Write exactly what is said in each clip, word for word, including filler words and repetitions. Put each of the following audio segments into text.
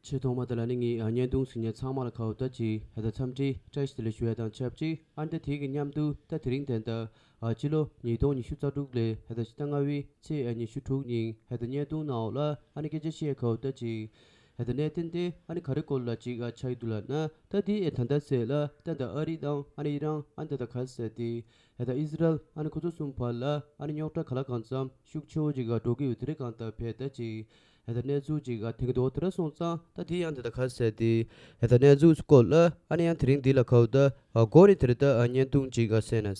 ཆེས་ཐོག་མ་དེ་ལ་ནི་ངས་ཨ་བརྙན་ཐུང་གཟིགས་མཁན་ཚང་མ་ལ་ཁ་བ་ད་ཅིག་ཧེ་ད་འཚམས་འདྲི་བཀྲ་ཤིས་བདེ་ལེགས་ཞུ་ཡ་དང་ཆབས་ཅིག་ཨ་ནི་ད་དེ་གི་མཉམ་དུ་ད་དེ་རིང་དེ་འདྲ་ཨ་ཕྱི་ལོ་ཉིས་སྟོང་ཉི་ཤུ་རྩ་དྲུག་ལོའི་ཧེ་ད་ཕྱི་ཟླ་ལྔ་པའི་ཚེས་ཨ་ཉི་ཤུ་དྲུག་ཉིན་ཧེ་ད་བརྙན་ཐུང་ནང་ལ་ཨ་ནི་སྐད་ཆ་བཤད་ཁ་བ་ད་ཅིག་ཧེ་ད་གནད་དོན་དེ་ཨ་ནི་ག་རེ་སྐོར་ལ་ཅིག་ཨ་ཆགས་ཡོད་འདུག་ལབ་ན། ད་དེ་ཨེ་ད་ལྟ་ཚེས་ལ་ད་ད་ཨ་རི་དང་ཨ་ནི་ཨི་རན་ཨ་ནི་ད་ད་ག་ཟེར་དེ། ཧེ་ད་ཨི་སི་རལ་ཨ་ནི་ཁོ་ཚོ་གསུམ་བར་ལ་ཨ་ནི་རྙོག་དྲ་ག་ལ་གང་འཚམ་ཤུགས་ཆེ་བོ་ཅིག་ག་འགྲོ་གི་ཡོད། དེ་རིང་གང་ལྟར་ཕེ་ད་ཅིག་ཧེ་ད་གནས་ཚུལ་ཅིག་ག་དེང་གི་དོ་དེ་ར་སོང་ཙང་ད་དེ་ཡང་དེ་ད་ག་ཟེར་དེ་ཧེ་ད་གནས་ཚུལ་སྐོར་ལ་ཨ་ནི་ཡང་དེ་རིང་འདི་ལ་ཁ་བ་ད་ཨ་མགོ་ནས་དེ་རིང་ད་ཨ་བརྙན་ཐུང་ཅིག་ག་གསན་ན།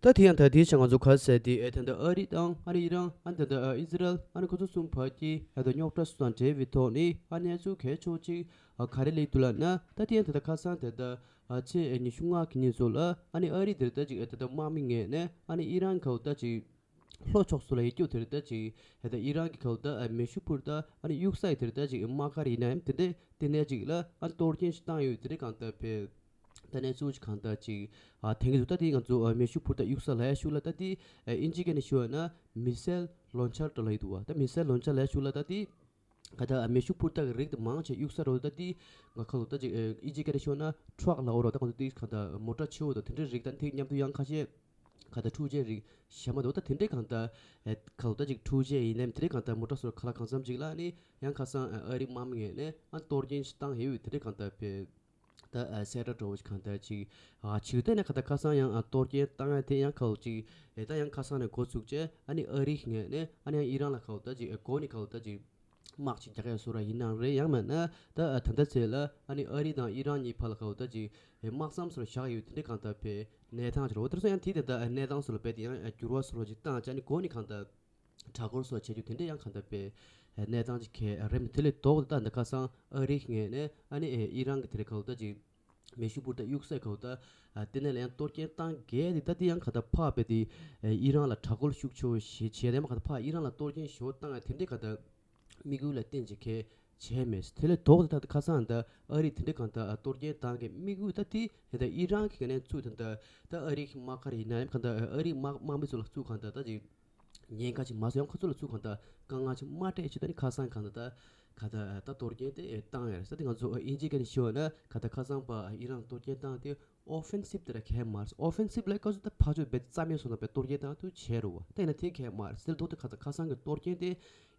ད་དེ་ཡང་ད་དེའི་ཆ་ང་ཚོ་ག་ཟེར་དེ་ཨེ་ད་ད་ཨ་རི་དང་ཨ་རི་ཨི་རན་ཨ་ད་ད་ཨ་ཨི་སི་རལ་ཨ་ནི་ཁོ་ཚོ་གསུམ་བར་གྱི་ཨེ་ད་རྙོག་དྲ་སོགས་དང་འབྲེལ་བའི་ཐོག་ནས་ཨ་གནས་ཚུལ་གལ་ཆེ་བོ་ཅིག་ཨ་ག་རེ་སླེབས་འདུག་ལབ་ན། ད་དེ་ཡང་ད་ད་ཁ་སང་དེ་ད་ཨ་ཚེས་ཨེ་ཉི་ཤུ་ལྔ་གི་ཉིན་སོགས་ལ་ཨ་ནི་ཨ་རི་དེར་ད་ཅིག་ཨེ་ད་ད་དམག་མི་ངོས་ནས་ཨ་ནི་ཨི་རན་ཁ་བ་ད་ཅིག་ལྷོ་ཕྱོགས་སུ་ལ་ཡི་སྐྱོ་དེར་ད་ཅིག་ཧེ་ད་ཨི་རན་གྱི་ཁ་བ་ད་ཨ་མེ་ཤུག་འཕུར་ད་ཨ་ནི་གཡུག་ས་ཡི་དེར་ད་ཅིག་དམག་སྒར་ཡིན་ན་ཡང་དེ་འདྲའི་ལྟེ་གནས་ཅིག་ལ་ཨ་གཏོར་སྐྱོན་ཞིག་བཏང་ཡོད། དེ་འདྲའི་གང་ལྟར་ཕེ་ད་གནས་ཚུལ་ཅིག་གང་ལྟར་ཅིག་ཨ་དེང་གི་འདུག་ད་དེ་ང་ཚོ་ཨ་མེ་ཤུག་འཕུར་ད་གཡུག་ས་ལ་ཡ་ཤུག་ལ་ད་དེ་ཨ་ཨིན་ཇི་སྐད་ནས་ཞུ་བ་ན་མི་སེལ་ལོན་ཆར་ད་ལ་ཡི་འདུག་བ། ད་མི་སེལ་ལོན་ཆར་ལ་ཡ་ཤུག་ལ་ད་དེ་ག་ད་ཨ་མེ་ཤུག་འཕུར་ད་གི་རིགས་དེ་མང་ཆེ་གཡུག་ས་རོ། ད་དེ་ང་ཁ་ལོ་ད་ཅིག་ཨ་ཨིན་ཇི་སྐད་ནས་ཞུ་བ་ན་ཊྲག་ལ་འོ་རོ། ད་ང་ཚོ་དེ་ག་ད་མོ་ཊ་ཆེ་བོ་ད་དེ་འདྲའི་རིགས་ད་དེ་མཉམ་དུ་ཡང་ཁ་ཤས་ག་ད་འཕྲུལ་ཆས་རིགས་གཞན་མ་འདུག་ད་དེ་འདྲའི་གང་ལྟར་ཨེ་ག་ལ་ད་ཅིག་འཕྲུལ་ཆས་ཡིན་ནའི་དེ་འདྲའི་གང་ལྟར་མོ་ཊ་སོགས་ག་ལ་གང་འཚམ་ཅིག་ལ་ནི་ཡང་ཁ་སང་ཨ་ཨ་རི་དམག་མི་ངོས་ནས་ཨ་གཏོར་སྐྱོན་ཞིག་བཏང་ཡོད། དེ་འདྲའི་གང་ལྟར་ཕེ་ད་ཨ་གསལ་བསྒྲགས་འདྲ་བོ་ཞིག་གང་ལྟར་ཅིག་ཨ་བྱེད་ཀྱི་འདུག་ད་ནི་ག་ད་ཁ་སང་ཡང་ཨ་གཏོར་སྐྱོན་བཏང་ཡ་དེ་ཡང་ག་ལ་ཅིག་ཨེ་ད་ཡང་ཁ་སང་ནས་འགོ་ཚུགས་བྱས་ཨ་ནི་ཨ་རི་ངོས་ནས་ཨ་ནི་ཡང་ཨི་རན་ལ་ག་ལ་ད་ཅིག་ཨེ་འགོ་ནས་ག་ལ་ད་ཅིག་དམག་ཅིག་རྒྱག་ཡ་བཟོ་ར་ཡིན་ནའང་རེད། ཡང་མིན་ན་ད་ད་ལྟ་ཚེ་ལ་ཨ་ནི་ཨ་རི་དང་ཨི་རན་གཉིས་བར་ལ་ག་བ་ད་ཅིག་དམག་མཚམས་སུ་བཞག་ཡོད། དེ་འདྲའི་གང་ལྟར་ཕེ་གནས་སྟངས་ཅིག་རེད་བ། དེར་སོང་ཡང་དེ་དེ་ད་གནས་སྟངས་སུ་ལ་བེད་དེ་ཡང་འགྱུར་བ་སོགས་ཅིག་བཏང་བྱས་ནི་གོ་ནི་གང་ལྟར་དྲག་སྐོར་སོགས་བྱེད་རྒྱུ་དེ་འདྲའི་ཡང་གང་ལྟར་ཕེ་གནས་སྟངས་ཅིག་གས་རེད། དེ་ལས་ལྡོག་ད་ད་ཁ་སང་ཨ་རི་ངོས་ནས་ཨ་ནི་ཨི་རན་གྱི་དེ་རེད་ག་བ་ད་ཅིག་མེ་ཤུགས་འཕུར་མདའ་གཡུག་ས་ག་བ་ད་ཨ་དེ་ནས་ལ་ཡང་གཏོར་སྐྱོན་བཏང་གས་དེ་ད་དེ་ཡང་ག་ད་ཕར་བེད་དེ་ཨི་རན་ལ་དྲག་སྐོར་ཤུགས་ཆེ་བོ་ཞིག་བྱས་དེ་མ་ག་ད་ཕར་ཨི་རན་ལ་གཏོར་སྐྱོན་ཞེ་པོ་བཏང་ཡ་དེ་འདྲའི་ག་ད་དམིགས་ཡུལ་ལ་བརྟེན་བྱས་གས་བྱས་མེད། དེ་ལས་ལྡོག་ད་ད་ཁ་སང་ད་ཨ་རི་དེ་འདྲའི་གང་ད་གཏོར་སྐྱོན་བཏང་གས་དམིགས་ཡུལ་ད་དེ་དེ་ད་ཨི་རན་གྱི་ནས་ཚུགས་ད་ད་ད་ཨ་རི་གི་དམག་སྒར་ཡིན་ན་ཡང་གང་ད་ཨ་རི་དམག་དམག་མི་ཚོ་ལ་ཚུགས་གང་ད་ད་ཅིག་ཉེན་ཁ་ཅིག་མ་བཟོ་ཡང་ཁོ་ཚོ་ལ་ཚུགས་གང་ད་དཀའ་ངལ་ཅིག་མ་སྤྲད་ཅིག་ད་ནི་ཁ་སང་གང་ད་ད་ག་ད་ད་གཏོར་སྐྱོན་དེ་བཏང་ཡ་རེད་ས། དེ་ང་ཚོ་ཨིན་ཇི་སྐད་ནས་ཞུ་བ་ན་ག་ད་ཁ་སང་པ་ཨི་རན་གཏོར་སྐྱོན་བཏང་དེ་ཨོ་ཕེན་སིབ་དེ་ར་གས་མ་རེད། ཨོ་ཕེན་སིབ་ལ་ཁོ་ཚོ་ད་ཕར་ཕྱོགས་བེད་རྩ་མེད་སོང་ན་བེད་གཏོར་སྐྱོན་བཏང་དུ་བྱས་རུ་བ། ད་ཡིན་ན་དེ་གས་མ་རེད། དེ་ལ་ལྡོག་དེ་ག་ད་ཁ་སང་གི་གཏོར་སྐྱོན་དེ་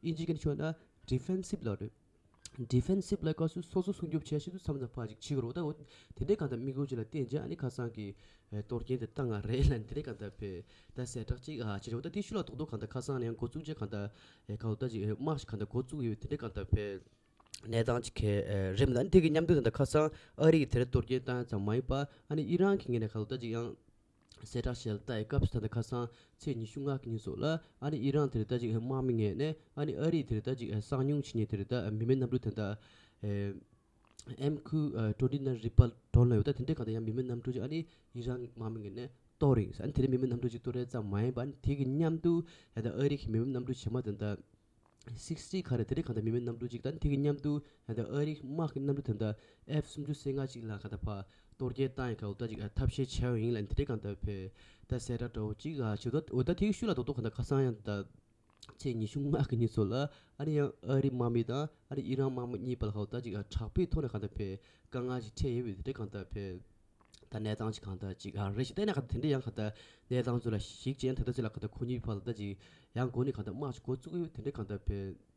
ཨིན་ཇི་སྐད་ནས་ཞུ་བ་ན་ཌི་ཕེན་སིབ་ལ་རེད། ཌི་ཕེན་སིབ་ལ་ཁོ་ཚོས་སོ་སོ་སྲུང་སྐྱོབ་བྱས་ཤེས་དུས་མཚམས་མཚམས་ཕར་ཅིག་བྱེད་དགོས་རེད་བ། ད་འོ་དེ་འདྲའི་གང་ལྟར་དམིགས་ཡུལ་ཅིག་ལ་བརྟེན་བྱས་ཨ་ནི་ཁ་སང་གི་ཨེ་གཏོར་སྐྱོན་དེ་བཏང་ང་རེད་ལ་དེ་འདྲའི་གང་ལྟར་བས་ད་གསལ་བསྒྲགས་ཅིག་ཨ་བྱེད་རེད་བ། ད་དེ་ཤུ་ལ་རྡོག་རྡོག་གང་ལྟར་ཁ་སང་ནས་ཡང་འགོ་བཙུགས་བྱས་གང་ལྟར་ཨེ་གང་ལྟར་ཅིག་ཨེ་དམག་ཞིག་གང་ལྟར་འགོ་བཙུགས་ཡོད་དེ་འདྲའི་གང་ལྟར་བས་གནས་སྟངས་ཅིག་གས་ཨེ་རེད་མ་ད་ཨ་ནི་དེ་གི་མཉམ་དུ་ད་ལྟ་ཁ་སང་ཨ་རི་གི་དེ་ར་གཏོར་སྐྱོན་བཏང་ཙམ་མ་ཡིན་པ་ཨ་ནི་ཨི་རན་གི་ངོས་ནས་གང་ལྟར་ཅིག་ཡང་གསལ་བསྒྲགས་བྱས་ལ་ད་ཨེ་སྐབས་སུ་ད་ལྟ་ཁ་སང་ཚེས་ཉི་ཤུ་ལྔ་གི་ཉིན་སོགས་ལ་ཨ་ནི་ཨི་རན་དེ་རེད་ད་ཅིག་དམག་མི་ངོས་ནས་ཨ་ནི་ཨ་རི་དེ་རེད་ད་ཅིག་གསང་མྱུལ་བྱེད་མཁན་དེ་རེད་ད་མི་མེད་གནམ་གྲུ་དེ་འདྲ་ཨེམ་ཁུ་ཊོན་ཊི་ནའིན་རི་པལ་ཌོན་ལ་ཡོད་ད་དེ་འདྲའི་གང་ལྟར་ཡང་མི་མེད་གནམ་གྲུ་ཅིག་ཨ་ནི་ཨི་རན་དམག་མི་ངོས་ནས་གཏོར་ཡིན་ཨ་ནི་དེ་རིང་མི་མེད་གནམ་གྲུ་ཅིག་གཏོར་ཡ་ཙམ་མ་ཡིན་པ་ཨ་ནི་དེ་གི་མཉམ་དུ་ད་ཨ་རི་གི་མི་མེད་གནམ་གྲུ་ཆེ་མ་དེ་འདྲ་སིགས་ཊི་ག་རེ་དེ་འདྲའི་གང་ལྟར་མི་མེད་གནམ་གྲུ་ཅིག་དང་དེ་གི་མཉམ་དུ་ད་ལྟ་ཨ་རིའི་དམག་གི་གནམ་གྲུ་དེ་འདྲ་ཨེཕ་སུམ་ཅུ་སོ་ལྔ་ཅིག་ལ་གང་ལྟར་ཕར་གཏོར་སྐྱོན་བཏང་ཡིན་ག་འོ་ད་ཅིག་ཐབས་ཤེས་བྱས་ཡོད་ཡིན་ལ་དེ་འདྲའི་གང་ལྟར་བས་ད་གསལ་བསྒྲགས་འདྲ་བོ་ཅིག་ཨ་བྱེད་འོ་ད་དེ་གི་ཤུལ་ལ་རྡོག་རྡོག་གང་ལྟར་ཁ་སང་ཡང་ད་ཚེས་ཉི་ཤུ་ལྔ་གི་ཉིན་སོགས་ལ་ཨ་ནི་ཡང་ཨ་རིའི་དམག་མི་དང་ཨ་ནི་ཨི་རན་དམག་མི་གཉིས་བར་ལ་གང་ལྟར་ཅིག་ཨ་དྲག་པོའི་ཐོག་ནས་གང་ལྟར་བས་དཀའ་ངལ་ཅིག་འཕྲད་ཡོད་པས་དེ་འདྲའི་གང་ལྟར་བས། ད་གནས་སྟངས་ཅིག་གང་ལྟར་ཅིག་ཨ་རེད་ཞིག་བལྟས་ན་ག་ད་དེ་འདྲ་ཡང་ག་ད་གནས་སྟངས་ཚོ་ལ་ཞིག་ཅན་ད་ལྟ་ཚེ་ལ་ག་ད་ཁོ་གཉིས་བར་ལ་ད་ཅིག་ཡང་འགོ་ནས་ག་ད་དམག་ཅིག་འགོ་བཙུགས་ཡོད་དེ་འདྲ་གང་ལྟར་བས་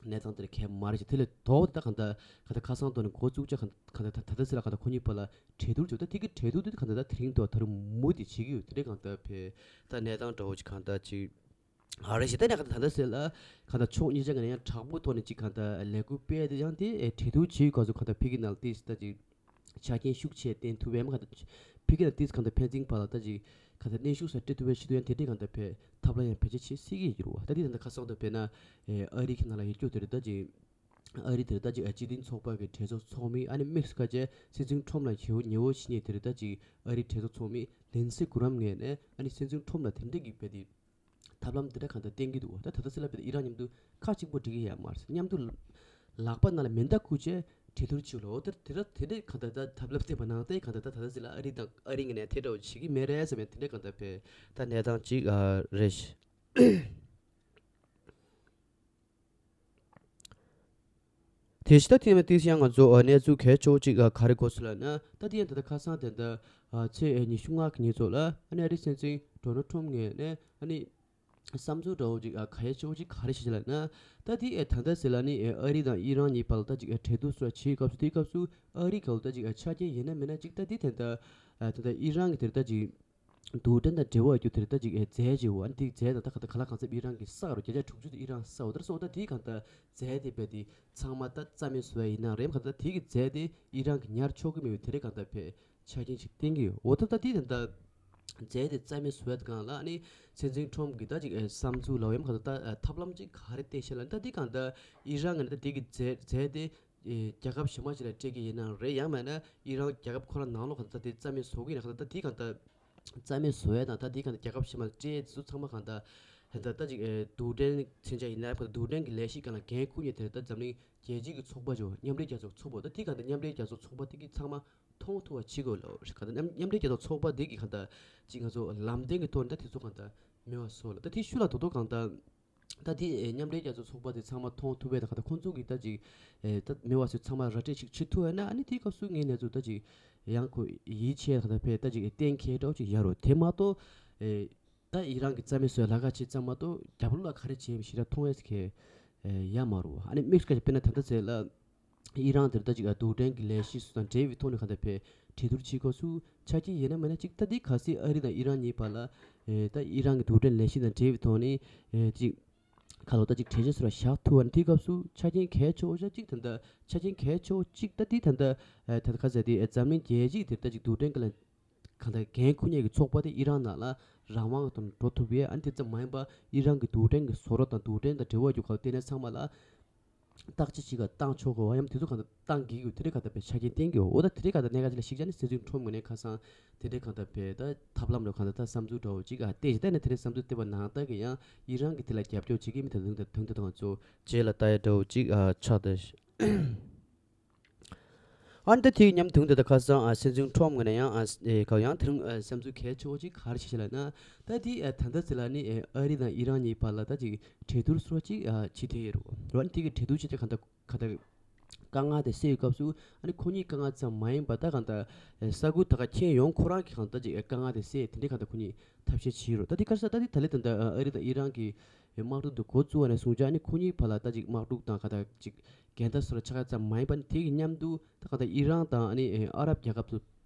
གནས་སྟངས་དེ་ལ་གལ་མ་རེད་ཞིག་དེ་ལས་ལྡོག་ད་གང་ལྟར་ག་ད་ཁ་སང་ཐོག་ནས་འགོ་བཙུགས་ཅག་ག་ད་ད་ལྟ་ཚེ་ལ་ག་ད་ཁོ་གཉིས་བར་ལ་གྲོས་བསྡུར་བྱུང་ད་དེ་གི་གྲོས་བསྡུར་དེ་ག་ད་ད་དེ་རིང་དུ་ད་རུང་མུ་མཐུད་བྱེད་ཀྱི་ཡོད་དེ་འདྲ་གང་ལྟར་བས་ད་གནས་སྟངས་འདྲ་བོ་ཅིག་གང་ལྟར་ཅིག་ཨ་རེ་ཞིག་ད་ནས་ག་ད་ད་ལྟ་ཟེར་ལ་ག་ད་ཕྱོགས་གཉིས་ཆ་ག་ནས་ཡང་དྲག་པོ་ཐོག་ནས་ཅིག་ག་ད་ལས་འགུལ་སྤེལ་ཏེ་ཡང་དེ་ཨེ་གྲོས་བསྡུར་བྱེད་ཡུལ་ག་ཚོ་ག་ད་ཕི་གི་ནང་ཏིས་ད་ཅིག་ཆ་རྐྱེན་ཤུགས་ཆེ་བསྟན་ཐུབ་པའི་མ་ག་ད་ཕི་གི་ནང་ཏིས་ག་ད་ཕན་ཚུན་བར་ལ་ད་ཅིག་ག་ད་གནོན་ཤུགས་ས་སྤྲད་ཐུབ་པའི་ཤི་དུ་ཡང་དེ་འདྲའི་ག་ད་ཕེ་ཐབས་ལ་ཡང་བེད་སྤྱོད་བྱེད་སྲིད་ཀྱི་ཡོད་རུ་བ། ད་དེ་ད་ད་ཁ་སང་ད་ཕེ་ན་ཨེ་ཨ་རི་གི་ནང་ལ་ཡོད་རྒྱུ་དེ་རེད་ད་ཅིག་ཨ་རི་དེར་ད་ཅིག་ཨ་སྤྱི་མཐུན་ཚོགས་པ་གི་གྲོས་ཚོགས་ཚོགས་མི་ཨ་ནི་དམིགས་སུ་བཀར་བྱས་སྲིད་འཛིན་ཁྲོམ་ལ་ཉེ་བོ་ཉེ་བོ་བྱེད་མཁན་དེ་རེད་ད་ཅིག་ཨ་རི་གྲོས་ཚོགས་ཚོགས་མི་ལིན་སི་གུ་རམ་ངོས་ནས་ཨ་ནི་སྲིད་འཛིན་ཁྲོམ་ལ་དེ་འདྲ་གི་བས་ཏེ་ཐབས་ལམ་དེ་འདྲ་གང་ལྟར་བསྟན་གྱི་འདུག་ད་ད་ལྟ་སི་ལ་བས་ཏེ་ཨི་རན་མཉམ་དུ་ཁ་གཅིག་པོ་འགྲིག་གི་ཡོད་མ་རེད། མཉམ་དུ་ལག་པ་ནང་ལ་མེ་མདའ་བཀུག་བྱས་གྲོས་བསྡུར་བྱེད་ལོ། དེ་དེ་འདྲ་དེ་འདྲ་གང་ལྟར་ད་ཐབས་ལམ་བསྟན་པ་ནང་བསྟན་གང་ལྟར་ད་ད་ལྟ་སི་ལ་ཨ་རི་དང་ཨ་རི་ངོས་ནས་དེ་འདྲ་བོ་བྱེད་ཀྱི་མེད་རེད་ཟེར་བས་དེ་འདྲ་གང་ལྟར་བས་ད་གནས་སྟངས་གཅིག་ཨ་རེད། དེ་བཞིན་ད་དེ་ནས་དེ་ཡང་ང་ཚོ་ཨ་གནས་ཚུལ་གལ་ཆེ་བོ་གཅིག་ཨ་ག་རེ་གོ་སོང་ལབ་ན། ད་དེ་ཡང་ད་ལྟ་ཁ་སང་དེ་འདྲ་ཨ་ཚེས་ཨ་ཉི་ཤུ་ལྔ་གི་ཉིན་ཚོ་ལ་ཨ་ནི་ཨ་རིའི་སྲིད་འཛིན་ཌོ་ནལ་ཊམ་ངོས་ནས་ཨ་ནི་བསམ་ཚུལ་འདྲ་བོ་ཅིག་ཨ་གལ་ཆེ་བོ་ཅིག་ག་རེ་བྱས་ལབ་ན། ད་དེ་ཨ་ད་ལྟ་ཟེར་ལ་ནི་ཨ་རི་དང་ཨི་རན་གཉིས་བར་ལ་ད་ཅིག་ཨ་གྲོས་བསྡུར་སོགས་བྱེད་སྐབས་སུ་དེའི་སྐབས་སུ་ཨ་རི་ག་ལ་ད་ཅིག་ཨ་ཆ་རྐྱེན་ཡིན་ན་མིན་ན་ཅིག་ད་དེ་དེ་འདྲ་ཨ་ད་ལྟ་ཨི་རན་གྱི་དེར་ད་ཅིག་རྡུལ་ཕྲན་དང་འབྲེལ་བ་ཡོད་རྒྱུ་དེར་ད་ཅིག་ཨེ་རྫས་ཅིག་ཡོད། ཨ་ནི་དེ་རྫས་དང་ད་ག་ད་ག་ལ་གང་འཚམ་ཨི་རན་གྱིས་བསགས་རོ། བརྒྱ་ཆ་དྲུག་ཅུ་དེ་ཨི་རན་བསགས་འོ། ད་སོ་ད་དེའི་གང་ད་རྫས་དེ་བས་དེ་ཚང་མ་ད་རྩ་མེད་བཟོ་ཡ་ཡིན་ན་རེད། གང་ད་དེ་གི་རྫས་དེ་ཨི་རན་གྱིས་ཉར་ཆོག་གི་མེད་པའི་དེ་རེད་གང་ད་བས་ཆ་རྐྱེན་ཞིག་བསྟན་གྱི་ཡོད། འོ་ད་ད་དེ་ད་ད་རྫས་དེ་རྩ་མེད་བཟོ་ཡ་གང་ལ་ཨ་ནི་སྲིད་འཛིན་ཊམ་གྱིས་ད་ཅིག་ཨེ་བསམ་ཚུལ་ལབ་ཡམ་གང་ད་ད་ཨེ་ཐབས་ལམ་ཅིག་ག་རེ་བསྟན་ཤེས་ལ་ད་དེ་གང་ད་ཨི་རན་གྱི་ད་དེ་གི་རྫས་རྫས་དེ་ཨེ་རྒྱལ་ཁབ་གཞན་པ་ཞིག་ལ་སྤྲད་ཀྱི་ཡིན་ན་རེད། ཡང་མིན་ན་ཨི་རན་རྒྱལ་ཁབ་ཁོ་རང་ནང་ལོགས་གང་ད་དེ་རྩ་མེད་བཟོ་གི་ཡིན་ན་གང་ད་ད་དེ་གང་ད་རྩ་མེད་བཟོ་ཡ་དང་ད་དེ་གང་ད་རྒྱལ་ཁབ་གཞན་པ་ལ་སྤྲད་ཡ་དེ་ཚོ་ཚང་མ་གང་ད་ད་ད་ཅིག་ཨེ་རྡུལ་ཕྲན་མཚོན་ཆ་ཡིན་ན་གང་ད་རྡུལ་ཕྲན་གྱི་ལས་གཞི་སྒང་ལ་འགན་འཁུར་མཁན་དེ་ད་འཛམ་གླིང་རྒྱལ་སྤྱིའི་གི་ཚོགས་པ་ཅིག་མཉམ་འབྲེལ་རྒྱལ་ཚོགས་ཚོགས་པ་ད་དེ་གང་ད་མཉམ་འབྲེལ་རྒྱལ་ཚོགས་ཚོགས་པ་དེ་གིས་ཚང་མ་མཐོང་ཐུབ་པ་བྱེད་དགོས་ལ། གང་ད་མཉམ་མཉམ་འབྲེལ་རྒྱལ་ཚོགས་ཚོགས་པ་དེ་གིས་གང་ད་ཅིག་ང་ཚོ་ལམ་སྟོན་གྱི་ཐོག་ནས་ད་དེ་ཚོ་གང་ད་མེད་པ་བཟོ་ལ། ད་དེ་ཤུལ་ལ་དོ་དོ་གང་ད་ད་དེ་མཉམ་འབྲེལ་རྒྱལ་ཚོགས་ཚོགས་པ་དེ་ཚང་མ་མཐོང་ཐུབ་པའི་ད་གང་ད་ཁོང་ཚོ་གིས་ད་ཅིག་ད་མེད་པ་བཟོ་ཚང་མ་ར་སྤྲོད་ཅིག་བྱེད་ཐུབ་ཡ་ན་ཨ་ནི་དེའི་སྐབས་སུ་ངའི་གནས་ཚུལ་ད་ཅིག་ཡང་ཁོ་ཡིད་ཆེས་གང་ད་བས་ད་ཅིག་གཏན་འཁེལ་འདྲ་བོ་ཅིག་ཡ་རོ། དེ་མ་གཏོགས་ད་ཨི་རན་གྱི་རྩ་མེད་བཟོ་ལ་ཁ་ཆེ་ཙམ་མ་གཏོགས་རྒྱབ་ལོགས་ལ་ག་རེ་བྱེད་ཞེ་དྲག་མཐོང་ཡས་ཁེ་ཡ་མ་རུ། ཨ་ནི་དམིགས་སུ་བཀར་དཔེར་ན་ད་ལྟ་ཟེར་ལ་ཨི་རན་དེར་ད་ཅིག་ཨ་རྡུལ་ཕྲན་གྱི་ལས་གཞི་སུ་དང་འབྲེལ་བའི་ཐོག་ནས་གང་ལྟར་བས་གྲོས་བསྡུར་བྱེད་སྐབས་སུ་ཆ་རྐྱེན་ཡིན་ན་མིན་ན་ཅིག་ད་འདི་གལ་སྲིད་ཨ་རི་དང་ཨི་རན་གཉིས་བར་ལ་ཨེ་ད་ཨི་རན་གྱི་རྡུལ་ཕྲན་ལས་གཞི་དང་འབྲེལ་བའི་ཐོག་ནས་ཨེ་ཅིག་ཁ་ལོ་ད་ཅིག་གྲོས་ཆོད་སུ་ར་བཞག་ཐུབ་པ་ནི་དེའི་སྐབས་སུ་ཆ་རྐྱེན་གལ་ཆེ་བོ་ཅིག་ད་ལྟ་ཆ་རྐྱེན་གལ་ཆེ་བོ་ཅིག་ད་འདི་ད་ལྟ་ཨེ་ད་ལྟ་ག་ཟེར་དེ་ཨེ་འཛམ་གླིང་རྒྱལ་སྤྱིའི་དེར་ད་ཅིག་རྡུལ་ཕྲན་གྱི་ལ་གང་ལྟར་འགན་འཁུར་མཁན་གྱི་ཚོགས་པ་དེ་ཨི་རན་ནང་ལ་རང་དབང་དང་འགྲོ་ཐུབ་པའི་ཨ་ནི་དེ་ཙམ་མ་ཡིན་པ་ཨི་རན་གྱི་རྡུལ་ཕྲན་གྱི་བཟོ་གྲྭ་དང་རྡུལ་ཕྲན་དང་འབྲེལ་བ་ཡོད་པ་དེ་ནས་ཚང་མ་ལ་བརྟག་དཔྱད་ཅིག་ག་བཏང་ཆོག་གོ་བ་ཡང་དེ་ཚོ་གང་ལྟར་བཏང་གི་ཡོད། དེ་རེད་གང་ལྟར་བས་ཆ་རྐྱེན་བསྟན་གི་ཡོད། འོ་ད་དེ་རེད་གང་ལྟར་གནད་འགག་ཅིག་ལ་གཞིགས་བྱས་ནས་སྲིད་འཛིན་ཁྲོམ་ངོས་ནས་ཁ་སང་དེ་རེད་གང་ལྟར་བས་ད་ཐབས་ལམ་རེད་གང་ལྟར་ད་བསམ་ཚུལ་འདྲ་བོ་ཅིག་ག་བལྟས་ཤིག་བལྟས་ནས་དེ་རེད་བསམ་ཚུལ་བལྟས་པ་ནང་ལྟར་གི་ཡང་ཨི་རན་གྱི་དེ་ལ་རྒྱབ་སྐྱོར་བྱེད་ཀྱི་མི་དང་དུང་དང་དུང་དང་ང་ཚོ་རྗེས་ལ་ལྟ་ཡ་འདྲ་བོ་ཅིག་ཨ་ཆགས་ཏེ། ཨ་ནི་ད་དེའི་མཉམ་དུ་འདི་ད་ཁ་སང་ཨ་སྲིད་འཛིན་ཁྲོམ་ངོས་ནས་ཡང་ཨ་ཨེ་ག་ཡང་དེ་རིང་ཨ་བསམ་ཚུལ་གལ་ཆེ་བོ་ཅིག་ག་རེ་བྱས་ཤག་ལབ་ན། ད་དེ་ཨ་ད་ལྟ་ཟེར་ལ་ནི་ཨེ་ཨ་རི་དང་ཨི་རན་གཉིས་བར་ལ་ད་ཅིག་གྲོས་བསྡུར་སོགས་ཅིག་ཨ་བྱེད་དེ་ཡོད་རེད་བ། ཨ་ནི་དེ་གི་གྲོས་བསྡུར་བྱེད་ཆ་ག་ད་ག་ད་དཀའ་ངལ་དེ་སེལ་བའི་སྐབས་སུ་ཨ་ནི་ཁོ་གཉིས་དཀའ་ངལ་ཙམ་མ་ཡིན་པ་ད་གང་ལྟར་ཨེ་ས་ཁུལ་ད་ག་ཁྱོན་ཡོངས་ཁོ་རང་གི་གང་ལྟར་ཅིག་ཨེ་དཀའ་ངལ་དེ་སེལ་དེ་འདྲའི་གང་ལྟར་ཁོ་གཉིས་ཐབས་ཤེས་བྱེད་རོགས། ད་དེ་ག་རེ་ཟེར་ད་དེ་ད་ལེ་ད་ལྟ་ཨ་རི་དང་ཨི་རན་གྱི་དམག་འཁྲུག་འདི་འགོ་བཙུགས་པ་ནས་བཟུང་ཅིག་ཨ་ནི་ཁོ་གཉིས་བར་ལ་ད་ཅིག་དམག་འཁྲུག་དང་ག་ད་ཅིག་འགལ་ཟླ་སོགས་ལ་ཆགས་ཡ་ཙམ་མ་ཡིན་པ་ནི་དེ་གི་མཉམ་དུ་ད་ག་ད་ཨི་རན་དང་ཨ་ནི་ཨ་རབ་རྒྱལ་ཁབ་ཚོ་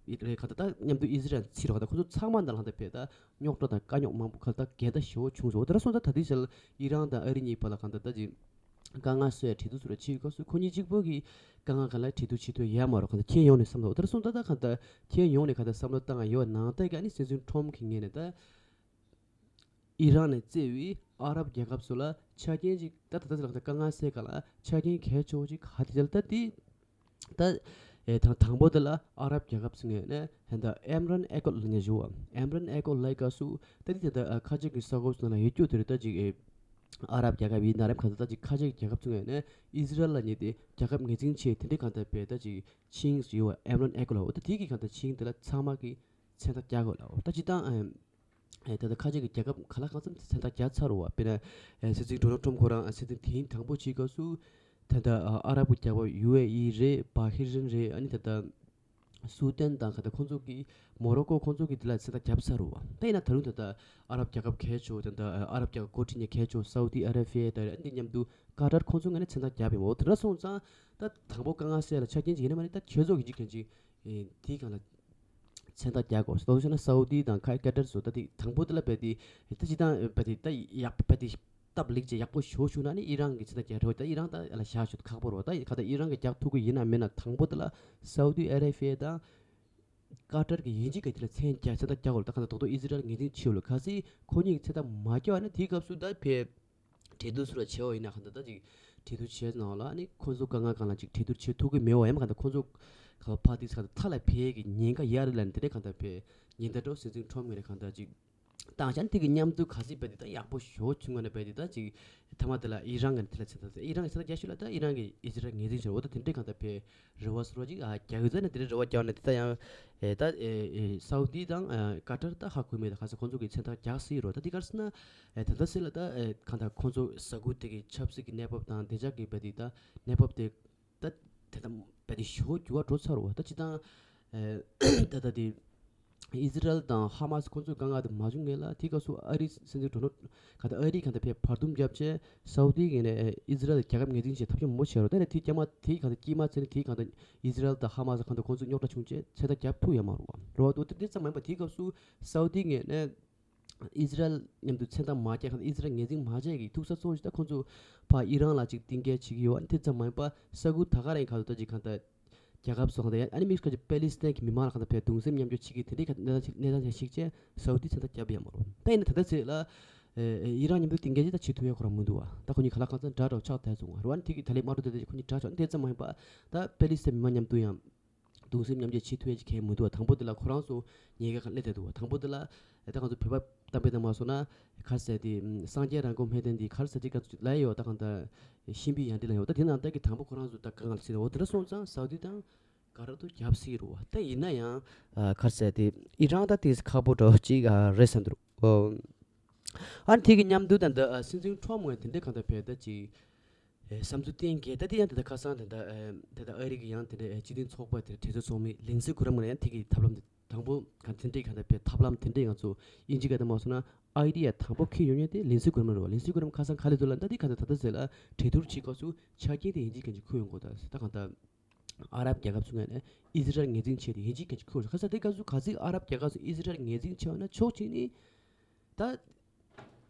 རེད་ག་ད་ད་མཉམ་དུ་ཨི་ཟི་རལ་ཚིག་རོགས་ད་ཁོ་ཚོ་ཚང་མ་འདི་ལ་ད་བས་ད་རྙོག་དྲ་དང་དཀའ་རྙོག་མང་པོ་ག་ད་འགལ་ཟླ་ཞེ་བོ་བྱུང་སོང་། དེ་འདྲ་སོང་ཙང་ད་དེ་ཟེར་ཨི་རན་དང་ཨ་རི་གཉིས་བར་ལ་ག་ད་ད་ཅིག་དཀའ་ངལ་སེལ་ཡ་གྲོས་བསྡུར་སོགས་ལ་ཕྱིན་ཡོད་སྐབས་སུ་ཁོ་གཉིས་གཅིག་པོ་གི་དཀའ་ངལ་ག་ལ་གྲོས་བསྡུར་བྱེད་ཐུབ་ཡ་མ་རོགས་ག་ད་ཁྱོན་ཡོངས་ནས་བསམ་བློ་དེ་འདྲ་སོང་ཙང་ད་ག་ད་ཁྱོན་ཡོངས་ནས་ག་ད་བསམ་བློ་བཏང་ཡ་ཡོད་ནང་ད་ག་ཨ་ནི་སྲིད་འཛིན་ཁྲོམ་གི་ངོས་ནས་ད། ཨི་རན་ནས་བརྩིས་པའི་ཨ་རབ་རྒྱལ་ཁབ་ཚོ་ལ་ཆ་རྐྱེན་ཅིག་ད་ད་ད་ད་དཀའ་ངལ་སེལ་ག་ལ་ཆ་རྐྱེན་གལ་ཆེ་བོ་ཅིག་ག་དེ་ལ་ད་དེ་ད་ཨེ་དང་དང་པོ་དེ་ལ་ཨ་རབ་རྒྱལ་ཁབ་ཚོ་ངོས་ནས་ཧན་ད་ཨེམ་རན་ཨེ་ཀོར་ལ་ཉེ་ཞུ་བ། ཨེམ་རན་ཨེ་ཀོར་ལ་ག་སུ་ད་དེ་ད་ད་ཁ་ཆེ་གི་ས་ཁོངས་ཚོ་ནང་ལ་ཡོད་རྒྱུ་དེ་རེད། ད་ཅིག་ཨེ་ཨ་རབ་རྒྱལ་ཁབ་ཡིན་ན་རེམ་ག་ད་ད་ཅིག་ཁ་ཆེ་གི་རྒྱལ་ཁབ་ཚོ་ངོས་ནས་ཨི་ཟི་རལ་ལ་ཉེ་དེ་རྒྱལ་ཁབ་ངོས་འཛིན་བྱེད་དེ་འདྲའི་གང་ལྟར་བས་ད་ཅིག་ཆིང་ཞུ་བ་ཨེམ་རན་ཨེ་ཀོར་ལ་འོ་ད་དེ་གི་གང་ལྟར་ཆིང་དེ་ལ་ཚང་མ་གི་མཚན་རྟགས་རྒྱག་དགོས་ལ་འོ་ད་ཅི་ད་ཨེ། ཨེ་ད་ལྟ་ཁ་ཆེ་གི་རྒྱལ་ཁབ་ག་ལ་གང་འཚམ་དེ་མཚན་རྟགས་རྒྱག་ཚར་རོ་བ། དཔེར་ན་ཨེ་སྲིད་འཛིན་ཌོ་ནལ་ཊམ་ཁོ་རང་ཨེ་སྲིད་འཛིན་དེ་རིང་དང་པོ་བྱེད་སྐབས་སུ་ད་ལྟ་ཨ་ཨ་རབ་ཀྱི་རྒྱལ་ཁབ་ཡུ་ཨེ་ཨི་རེད། བྷ་ཧི་རིན་རེད། ཨ་ནི་ད་ལྟ་སུ་དན་དང་ག་ད་ཁོང་ཚོ་གི་མོ་རོ་ཀོ་ཁོང་ཚོ་གི་དེ་ལ་མཚན་རྟགས་བརྒྱབ་ཚར་རོ་བ། ད་ཡིན་ན་ད་རུང་ད་ལྟ་ཨ་རབ་རྒྱལ་ཁབ་གལ་ཆེ་བོ་ད་ལྟ་ཨ་རབ་རྒྱལ་ཁབ་འགོ་ཁྲིད་ནས་གལ་ཆེ་བོ་སའུ་ཏི་ཨ་ར་བྷི་ཡ་ད་རེད། ཨ་ནི་མཉམ་དུ་ཀ་ཏར་ཁོང་ཚོ་ངོས་ནས་མཚན་རྟགས་བརྒྱབ་ཡིན་མོ། དེ་འདྲ་སོང་ཙང་ད་དང་པོ་དཀའ་ངལ་སེལ་ལ་ཆ་རྐྱེན་ཅིག་ཡིན་ན་མ་ནི་ད་ཁྱོད་ཚོ་གི་འཇིག་རྐྱེན་ཅིག་ཨེ་དེའི་སྒང་ལ་མཚན་རྟགས་རྒྱག་དགོས། ལྟོས་ཤེ་ན་སའུ་ཏི་དང་ཁ་ཀ་ཏར་སོགས་ད་དེ་དང་པོ་དེ་ལ་བས་དེ་ད་སྤྱི་བཏང་བས་དེ་ད་ཡག་པོ་བས་དེ་སྟབས་ལེགས་ཅིག་ཡག་པོ་ཞེ་པོ་བྱུང་ན་ནི་ཨི་རན་གྱི་མཚན་རྟགས་རྒྱག་རེད་བ། ད་ཨི་རན་ད་ལ་བཞག་ཞུ་ཁག་པོ་རེད་བ། ད་ག་ད་ཨི་རན་གྱི་རྒྱག་ཐུབ་ཀྱི་ཡིན་ན་མིན་ན་དང་པོ་དེ་ལ་སའུ་ཏི་ཨ་ར་བྷི་ཡ་དང་ཀ་ཏར་གྱི་ཡིན་གཅིག་གི་དེ་ལ་མཚན་རྒྱག་མཚན་རྟགས་རྒྱག་དགོས་རེད། ད་ག་ད་རྡོག་རྡོག་ཨི་ཟི་རལ་ངོས་འཛིན་བྱེད་དགོས་རེད། གལ་སྲིད་ཁོ་གཉིས་ཀྱི་མཚན་རྟགས་མ་རྒྱག་པ་ན་དེའི་སྐབས་སུ་ད་བས། གྲོས་བསྡུར་སུ་ར་བྱས་པ་ཡིན་ན་གང་ལྟར་ད་ཅིག་གྲོས་བསྡུར་བྱས་ནང་ལ་ནི་ཁོང་ཚོ་དཀའ་ངལ་སྒང་ལ་ཅིག་གྲོས་བསྡུར་བྱེད་ཐུབ་ཀྱི་མེད་པ་ཡིན་ན་གང་ལྟར་ཁོང་ཚོ་ག་ཕར་དེ་ག་མཐའ་ལ་ཕེབས་ཀྱི་ཉེན་ཁ་ཡོད་རེད་ལབ་ནས་དེ་འདྲའི་གང་ལྟར་བས་ཉེན་བརྡ་འདྲ་སྲིད་འཛིན་ཁྲོམ་ངོས་ནས་གང་ལྟར་ཅིག་བཏང་བྱས་ནས་དེ་གི་མཉམ་དུ་ག་ཚོད་བས་དེ་ད་ཡག་པོ་ཞེ་པོ་བྱུང་བ་ན་བས་དེ་ད་ཅིག་མཐའ་མ་དེ་ལ་ཨི་རན་གྱི་དེ་ལ་མཚན་རྟགས་ཨི་རན་གྱི་མཚན་རྟགས་རྒྱག་ཤོག་ལབ། ད་ཨི་རན་གྱིས་ཨི་ཟི་རལ་ངོས་འཛིན་བྱས་འོ་ད་དེ་འདྲའི་གང་ལྟར་བས། རེ་བ་སོར་བ་ཅིག་ཨ་རྒྱག་ཡོད་ཙང་ནས་དེ་འདྲའི་རེ་བ་རྒྱག་ནས་དེ་ལྟ་ཡང་ཨེ་ད་ཨེ་ཨེ་སའུ་ཏི་དང་ཨེ་ཀ་ཏར་ད་ཧ་གོ་མེད། ད་ག་ས་ཁོང་ཚོ་གི་མཚན་རྟགས་རྒྱག་སྲིད་རོ། ད་དེ་ག་རེ་ཟེར་ན་ཨེ་ད་ལྟ་ཟེར་ལ་ད་ཨེ་གང་ལྟར་ཁོང་ཚོ་ས་ཁུལ་དེ་གི་ཆབ་སྲིད་ཀྱི་གནས་བབ་དང་བདེ་འཇགས་ཀྱི་བ་དེ་ད་གནས་བབ་དེ་ ད་དེ་ད་བལ་དེ་ཞོ་རྒྱུ་བ་འགྲོ་ཚར་བ་ད་ཅི་དང་། ད་ད་དེ་ཨི་ཟི་རལ་དང་ཧ་མ་སི་ཁོ་ཚོ་དཀའ་ངལ་དེ་མ་བྱུང་ངེས་ལ་དེ་སྐབས་སུ་ཨ་རི་སྲིད་འཛིན་ཌོ་ནལ་ག་ད་ཨ་རི་ག་ད་ཕེ་བར་འདུམ་བརྒྱབ་བྱས་སའུ་དི་གི་ནས་ཨི་ཟི་རལ་རྒྱལ་ཁབ་ངོས་འཛིན་བྱས་ཐབས་ཤེས་མོ་བྱས་རོ། ད་ནས་དེ་སྐྱེས་མ་དེ་ག་ད་སྐྱེས་མ་ཚེ་ནས་དེ་ག་ད་ཨི་ཟི་རལ་དང་ཧ་མ་སི་ག་ད་ཁོ་ཚོ་རྙོག་དྲ་བྱུང་བྱས་ཚེ་ད་རྒྱབ་ཐུབ་ཡ་མ་རུ་བ་རོ། ད་དེ་ཙམ་མ་ཡིན་པ་དེ་སྐབས་སུ་སའུ་དི་གི་ནས་ཨི་ཟི་རལ་མཉམ་དུ་མཚན་རྟགས་མ་རྒྱག་ག་ཨི་ཟི་རལ་ངོས་འཛིན་མ་བྱས་ཀྱི་ཐུག་ས་གཙོ་བོ་ཞིག་ད་ཁོང་ཚོ་ཕར་ཨི་རན་ལ་ཅིག་གཏིང་སྐྱེལ་བྱེད་ཀྱི་ཡོད། ཨ་ནི་དེ་ཙམ་མ་ཡིན་པ་ས་ཁུལ་ད་ག་རང་ག་ཚོད་ད་ཅིག་གང་ལྟར་རྒྱལ་ཁབ་སོགས་ད་ཨ་ནི་དམིགས་བཀར་གྱི་པེ་ལི་སི་ཐན་གྱི་མི་མང་ལ་གང་ལྟར་ཕར་གདུང་སེམས་མཉམ་སྐྱེད་བྱེད་ཀྱི་དེ་འདྲའི་གནས་སྟངས་གནས་སྟངས་ཤིག་བྱས་སའུ་དི་མཚན་རྟགས་བརྒྱབ་ཡོད་མ་རེད། ད་ཡིན་ན་ད་ལྟ་ཚེ་ལ་ཨི་རན་མཉམ་དུ་གཏིང་སྐྱེལ་ཅིག་ད་བྱེད་ཐུབ་ཡ་ཁོ་རང་མི་འདུག་བ། ད་ཁོ་གཉིས་ག་ལ་གང་འཚམ་འདྲ་འདྲ་ཆགས་བསྡད་སོང་བ་རེད་བ། ཨ་ནི་དེ་གི་ད་ལན་དམག་འཁྲུག་དེ་ཁོ་གཉིས་འདྲ་ཆགས་ཨ་ནི་དེ་ཙམ་མ་ཡིན་པ་ད་པེ་ལི་སི་ཐན་མི་མང་མཉམ་དུ་ཡང་གདུང་སེམས་མཉམ་སྐྱེད་བྱེད་ཐུབ་ཡ་ཅིག་གང་ཡང་མི་འདུག་བ། དང་པོ་དེ་ལ་ཁོ་རང་ཚོ་ཉེན་ཁ་སླེབས་བསྡད་འདུག་བ། དང་པོ་དེ་ལ་ད་ང་ཚོ་བོད་པ་གཏམ་དཔེ་དང་མ་སོང་ན་ག་རེ་ཟེར་དེ་སངས་རྒྱས་རང་མགོན་སྨོན་ལྡན་འདི་ག་རེ་ཟེར་དེ་ག་ཚོད་ལ་ཡོད་ད་གང་ལྟར་གཤིན་པོའི་ཡང་ཏི་ལ་ཡོད། ད་དེ་ནང་ལྟར་གྱི་དང་པོ་ཁོ་རང་ཚོ་ད་གང་ལ་སྲིད་འོ་དེ་འདྲ་སོང་ཙང་སའུ་དི་དང་ག་ར་ཏུ་རྒྱབ་སྲིད་རུ་བ། ད་ཡིན་ན་ཡང་ག་རེ་ཟེར་དེ་ཨི་རན་ད་དེ་ཁག་པོ་འདྲ་བོ་ཅིག་རེད་བསམ་འདུག་ཨ་ནི་དེ་གི་མཉམ་དུ་ད་ལྟ་སྲིད་འཛིན་ཁྲོམ་ངོས་དེ་འདྲའི་གང་ལྟར་བས་ད་ཅིག་ཨེ་བསམ་ཚུལ་གཏན་འཁེལ། ད་དེ་ཡང་དེ་ལྟར་ཁ་སང་དེ་ལྟར་ཨེ་དེ་ལྟར་ཨ་རི་གི་ཡང་དེ་འདྲའི་ཨེ་སྤྱི་མཐུན་ཚོགས་པ་དེ་གྲོས་ཚོགས་ཚོགས་མི་ལིན་སི་གུ་རམ་ངོས་ནས་ཡང་དེ་གི་ཐབས་ལམ་དེ་དང་པོ་ག་དེ་འདྲའི་ག་དེ་འདྲའི་ཐབས་ལམ་དེ་འདྲའི་ང་ཚོ་དབྱིན་ཇི་སྐད་དུ་མ་སོང་ན་ཨའི་ཌི་ཡ་དང་པོ་འཁྱེར་ཡོང་མཁན་དེ་ལིན་སི་གུ་རམ་རེད་བ། ལིན་སི་གུ་རམ་ཁ་སང་ག་ལེ་དུ་ལ་ད་དེ་ག་དེ་ད་ལྟ་ཟེར་ལ་གྲོས་བསྡུར་བྱེད་སྐབས་སུ་ཆ་རྐྱེན་དེ་དབྱིན་ཇི་སྐད་ཅིག་ཁུར་ཡོང་དགོས་ད་ཟེར། ད་གང་ལྟར་ཨ་རབ་རྒྱལ་ཁབ་ཚོ་ངོས་ནས་ཨི་ཟི་རལ་ངོས་འཛིན་བྱས་ཏེ་དབྱིན་ཇིའི་སྐད་ཅིག་ཁུར་ཡོང་ཁ་སང་དེ་སྐབས་སུ་ག་ཚོད་ཨ་རབ་རྒྱལ་ཁབ་ཚོ་ཨི་ཟི་རལ་ངོས་འཛིན་བྱས་ཡོད་ན་ཕྱོགས་གཅིག་ནས་ད།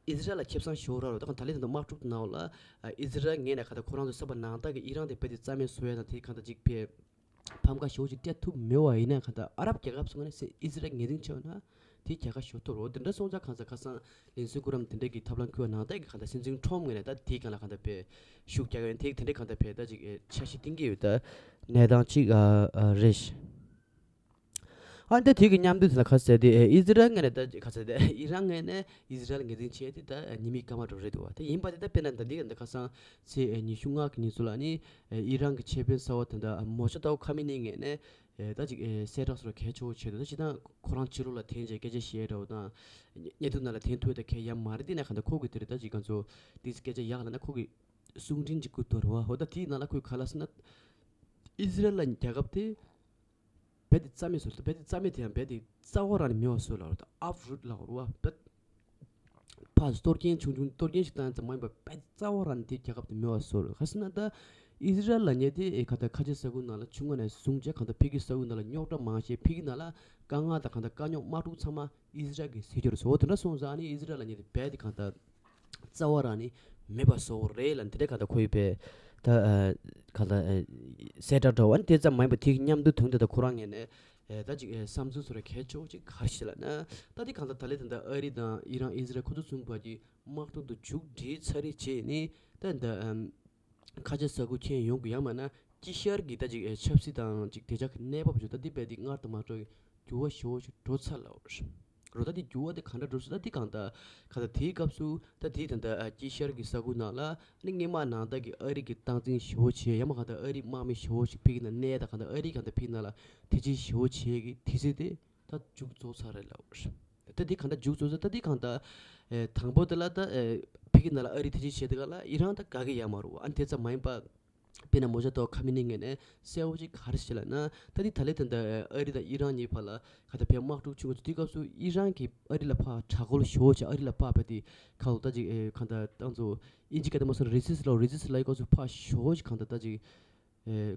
ཨི་ཟི་རལ་ལ་ཁེ་བཟང་ཞོར་ར་རོ། ད་གང་ད་ལན་དེ་དམག་འཁྲུག་ནང་ལ་ཨི་ཟི་རལ་ངོས་ནས་གང་ལྟར་ཁོ་རང་ཚོ་བསམ་པ་ནང་ལྟར་གྱི་ཨི་རན་དེ་རྦད་དེ་རྩ་མེད་བཟོ་ཡ་དང་དེ་གང་ལྟར་ཅིག་ཕེ་ཕམ་ཁ་ཞོ་ཅིག་སྤྲད་ཐུབ་མེད་བ་ཡིན་ན་གང་ལྟར་ཨ་རབ་རྒྱལ་ཁབ་ཚོ་ནས་ཨི་ཟི་རལ་ངོས་འཛིན་བྱས་ན་དེ་རྒྱལ་ཁ་ཞོ་ཐོབ་རོ། དེ་འདྲ་སོང་ཙང་གང་ལྟར་ཁ་སང་ལིན་སི་གུ་རམ་དེ་འདྲ་གི་ཐབས་ལམ་ཁུར་བ་ནང་ལྟར་གྱི་གང་ལྟར་སྲིད་འཛིན་ཁྲོམ་ངོས་ནས་ད་དེ་གང་ལ་གང་ལྟར་ཕེ་ཤུགས་རྒྱག་ཡོད་དེ་དེ་འདྲ་གང་ལྟར་ཕེ་ད་ཅིག་འཆར་གཞི་བཏིང་གི་ཡོད་ད་གནས་སྟངས་ཅིག་རེད། ཨ་ནི་ད་དེ་གི་མཉམ་དུ་དེ་ལ་ཁ་གསལ་ཏེ་ཨི་ཟི་རལ་ངོས་ནས་ད་ཁ་གསལ་ཏེ་ཨི་རན་ངོས་ནས་ཨི་ཟི་རལ་ངོས་འཛིན་བྱས་ཏེ་ད་ཉི་མའི་སྐར་མ་འགྲོ་རེད་འདུག་བ། དེ་ཡིན་པ་དེ་ད་དཔེར་ན་ད་འདི་ག་ད་ཁ་སང་ཚེས་ཉི་ཤུ་ལྔ་གི་ཉིན་ཚོ་ལ་ནི་ཨི་རན་གྱི་ཆེད་དཔོན་གསར་བ་དེ་འདྲ་མོ་ཇ་ཏའོ་ཁ་མི་ནི་ངོས་ནས་ད་ཅིག་གསལ་བསྒྲགས་སོགས་གལ་ཆེ་བོ་བྱས་འདུག་ད་ཅི་ད་ཁོ་རང་ཕྱི་ལོགས་ལ་འཐེན་བྱས་སྐད་ཆ་བཤད་འདྲ་བོ་དང་བརྙན་ཐུང་ནང་ལ་འཐེན་ཐུབ་ད་གལ་ཡང་མ་རེད། དེ་ན་ག་ད་ཁོ་གི་དེ་རེད་ད་ཅིག་ག་ཚོ་དེ་སྐད་ཆ་ཡག་ལ་ན་ཁོ་གི་གསུང་འཕྲིན་ཅིག་བསྐུར་ཐུབ་རེད་བ། འོ་ད་དེའི་ནང་ལ་ཁོས་ག་ལ་ཟེར་ན་ཨི་ཟི་རལ་ལ་རྒྱལ་ཁབ་དེ་རྦད་དེ་རྩ་མེད་བཟོ། རྦད་དེ་རྩ་མེད་དེ་ཡང་རྦད་དེ་རྩ་བ་རང་ནས་མེད་པ་བཟོ་ལ་རོ། ད་ཨབ་རུད་ལ་རོ་བ། རྦད་ཕར་གཏོར་སྐྱོན་ཆུང་ཆུང་གཏོར་སྐྱོན་ཞིག་བཏང་ཙམ་མ་ཡིན་པར་རྦད་དེ་རྩ་བ་རང་ནས་དེ་རྒྱལ་ཁབ་དེ་མེད་པ་བཟོ་རོ། ག་ཟེར་ན་ད་ཨི་ཟི་རལ་ལབ་མཁན་དེ་ཨེ་ག་ད་ཁ་ཆེ་ས་ཁུལ་ནང་ལ་ཆུང་ངུ་ནས་བཟུང་བྱས་གང་ལྟར་ཕ་གི་ས་ཁུལ་ནང་ལ་རྙོག་དྲ་མང་བྱས་ཕ་གི་ནང་ལ་དཀའ་ངལ་དང་གང་ལྟར་དཀའ་རྙོག་དམག་འཁྲུག་ཚང་མ་ཨི་ཟི་རལ་གྱིས་སེལ་རྒྱུ་རེད་ཟེར། འོ་དེ་འདྲ་སོང་ཙང་ནི་ཨི་ཟི་རལ་ལབ་མཁན་དེ་རྦད་དེ་གང་ལྟར་རྩ་བ་རང་ནས་མེད་པ་བཟོ་རེད་ལ་འདི་འདྲ་གང་ལྟར་ཁོ་ཡི་པས་ད་གང་ལྟར་གསལ་བསྒྲགས་འདྲ་བ་ནི་དེ་ཙམ་མ་ཡིན་པ་དེ་མཉམ་དུ་དོན་དེ་ད་ཁོ་རང་ངོས་ནས་ད་ཅིག་བསམ་ཚུལ་བཟོ་ར་གལ་ཆེ་བོ་ཅིག་ག་རེ་ཞིག་ལབ་ན་ད་དེ་གང་ལྟར་ད་ལས་ད་ལྟ་ཨ་རི་དང་ཨི་རན་ཨི་ཟི་རལ་ཁོ་ཚོ་གསུམ་བར་གྱི་དམག་འཁྲུག་ཏུ་མཇུག་སྒྲིལ་ཚར་རེད་བྱས་ནས་ད་ད་ཁ་ཆེ་ས་ཁུལ་ཁྱོན་ཡོངས་ཀྱི་ཡང་མིན་ན་དཀྱིལ་ཤར་གྱི་ད་ཅིག་ཆབ་སྲིད་དང་ཅིག་བདེ་འཇགས་ཀྱི་གནས་བབ་ཅིག་ད་འདི་རྦད་དེ་སྔར་དང་མ་འདྲ་བའི་འགྱུར་བ་ཞེ་པོ་ཅིག་འགྲོ་ཚར་ལ་རོ། ད་འདི་འགྱུར་བ་དེ་གང་འདྲ་འགྲོ་སྲིད་ད་འདི་གང་ལྟར་གང་ལྟར་དེའི་སྐབས་སུ་ད་འདི་ད་ལྟ་དཀྱིལ་ཤར་གྱི་ས་ཁུལ་ནང་ལ་ནི་སྔོན་མ་ནང་ལྟར་གྱི་ཨ་རི་གི་སྟངས་འཛིན་ཞེ་པོ་བྱས་ཡང་མ་གང་ལྟར་ཨ་རི་དམག་མི་ཞེ་པོ་ཅིག་ཕ་གི་ནང་གནས་ད་གང་ལྟར་ཨ་རི་གང་ལྟར་ཕ་གི་ནང་ལ་ཐེ་ཇུས་ཞེ་པོ་བྱས་ཀྱི་དུས་ཚོད་དེ་ད་མཇུག་རྫོགས་ཚར་རེད་ལ་རོ། ད་འདི་གང་ལྟར་མཇུག་རྫོགས་ཚར་ད་འདི་གང་ལྟར་དང་པོ་དེ་ལ་ད་ཕ་གི་ནང་ལ་ཨ་རི་ཐེ་ཇུས་བྱས་དེ་ག་ལ་ཨི་རན་ད་དགའ་གི་ཡ་མ་རོ། ཨ་ནི་དེ་ཙམ་མ་ཡིན་པ། དཔེར་ན་མོ་ཇ་ཏོ་ཁ་མི་ནི་ངོས་ནས་གསལ་བོ་ཅིག་ག་རེ་ཞིག་ལབ་ན་ད་འདི་ད་ལས་ད་ལྟ་ཨ་རི་དང་ཨི་རན་གཉིས་བར་ལ་ག་ད་ཕའི་དམག་འཁྲུག་བྱུང་བ་དེ་སྐབས་སུ་ཨི་རན་གྱིས་ཨ་རི་ལ་ཕར་དྲག་རྒོལ་ཞེ་པོ་ཅིག་ཨ་རི་ལ་ཕར་བས་དེ་ཁ་ལོ་ད་ཅིག་གང་ལྟར་ཏང་ཚོ་ཨིན་ཇི་སྐད་དུ་མ་སོང་རེ་སི་སི་ལ་རེ་སི་སི་ལ་ཡི་སྐབས་སུ་ཕར་ཞེ་པོ་ཅིག་གང་ལྟར་ད་ཅིག་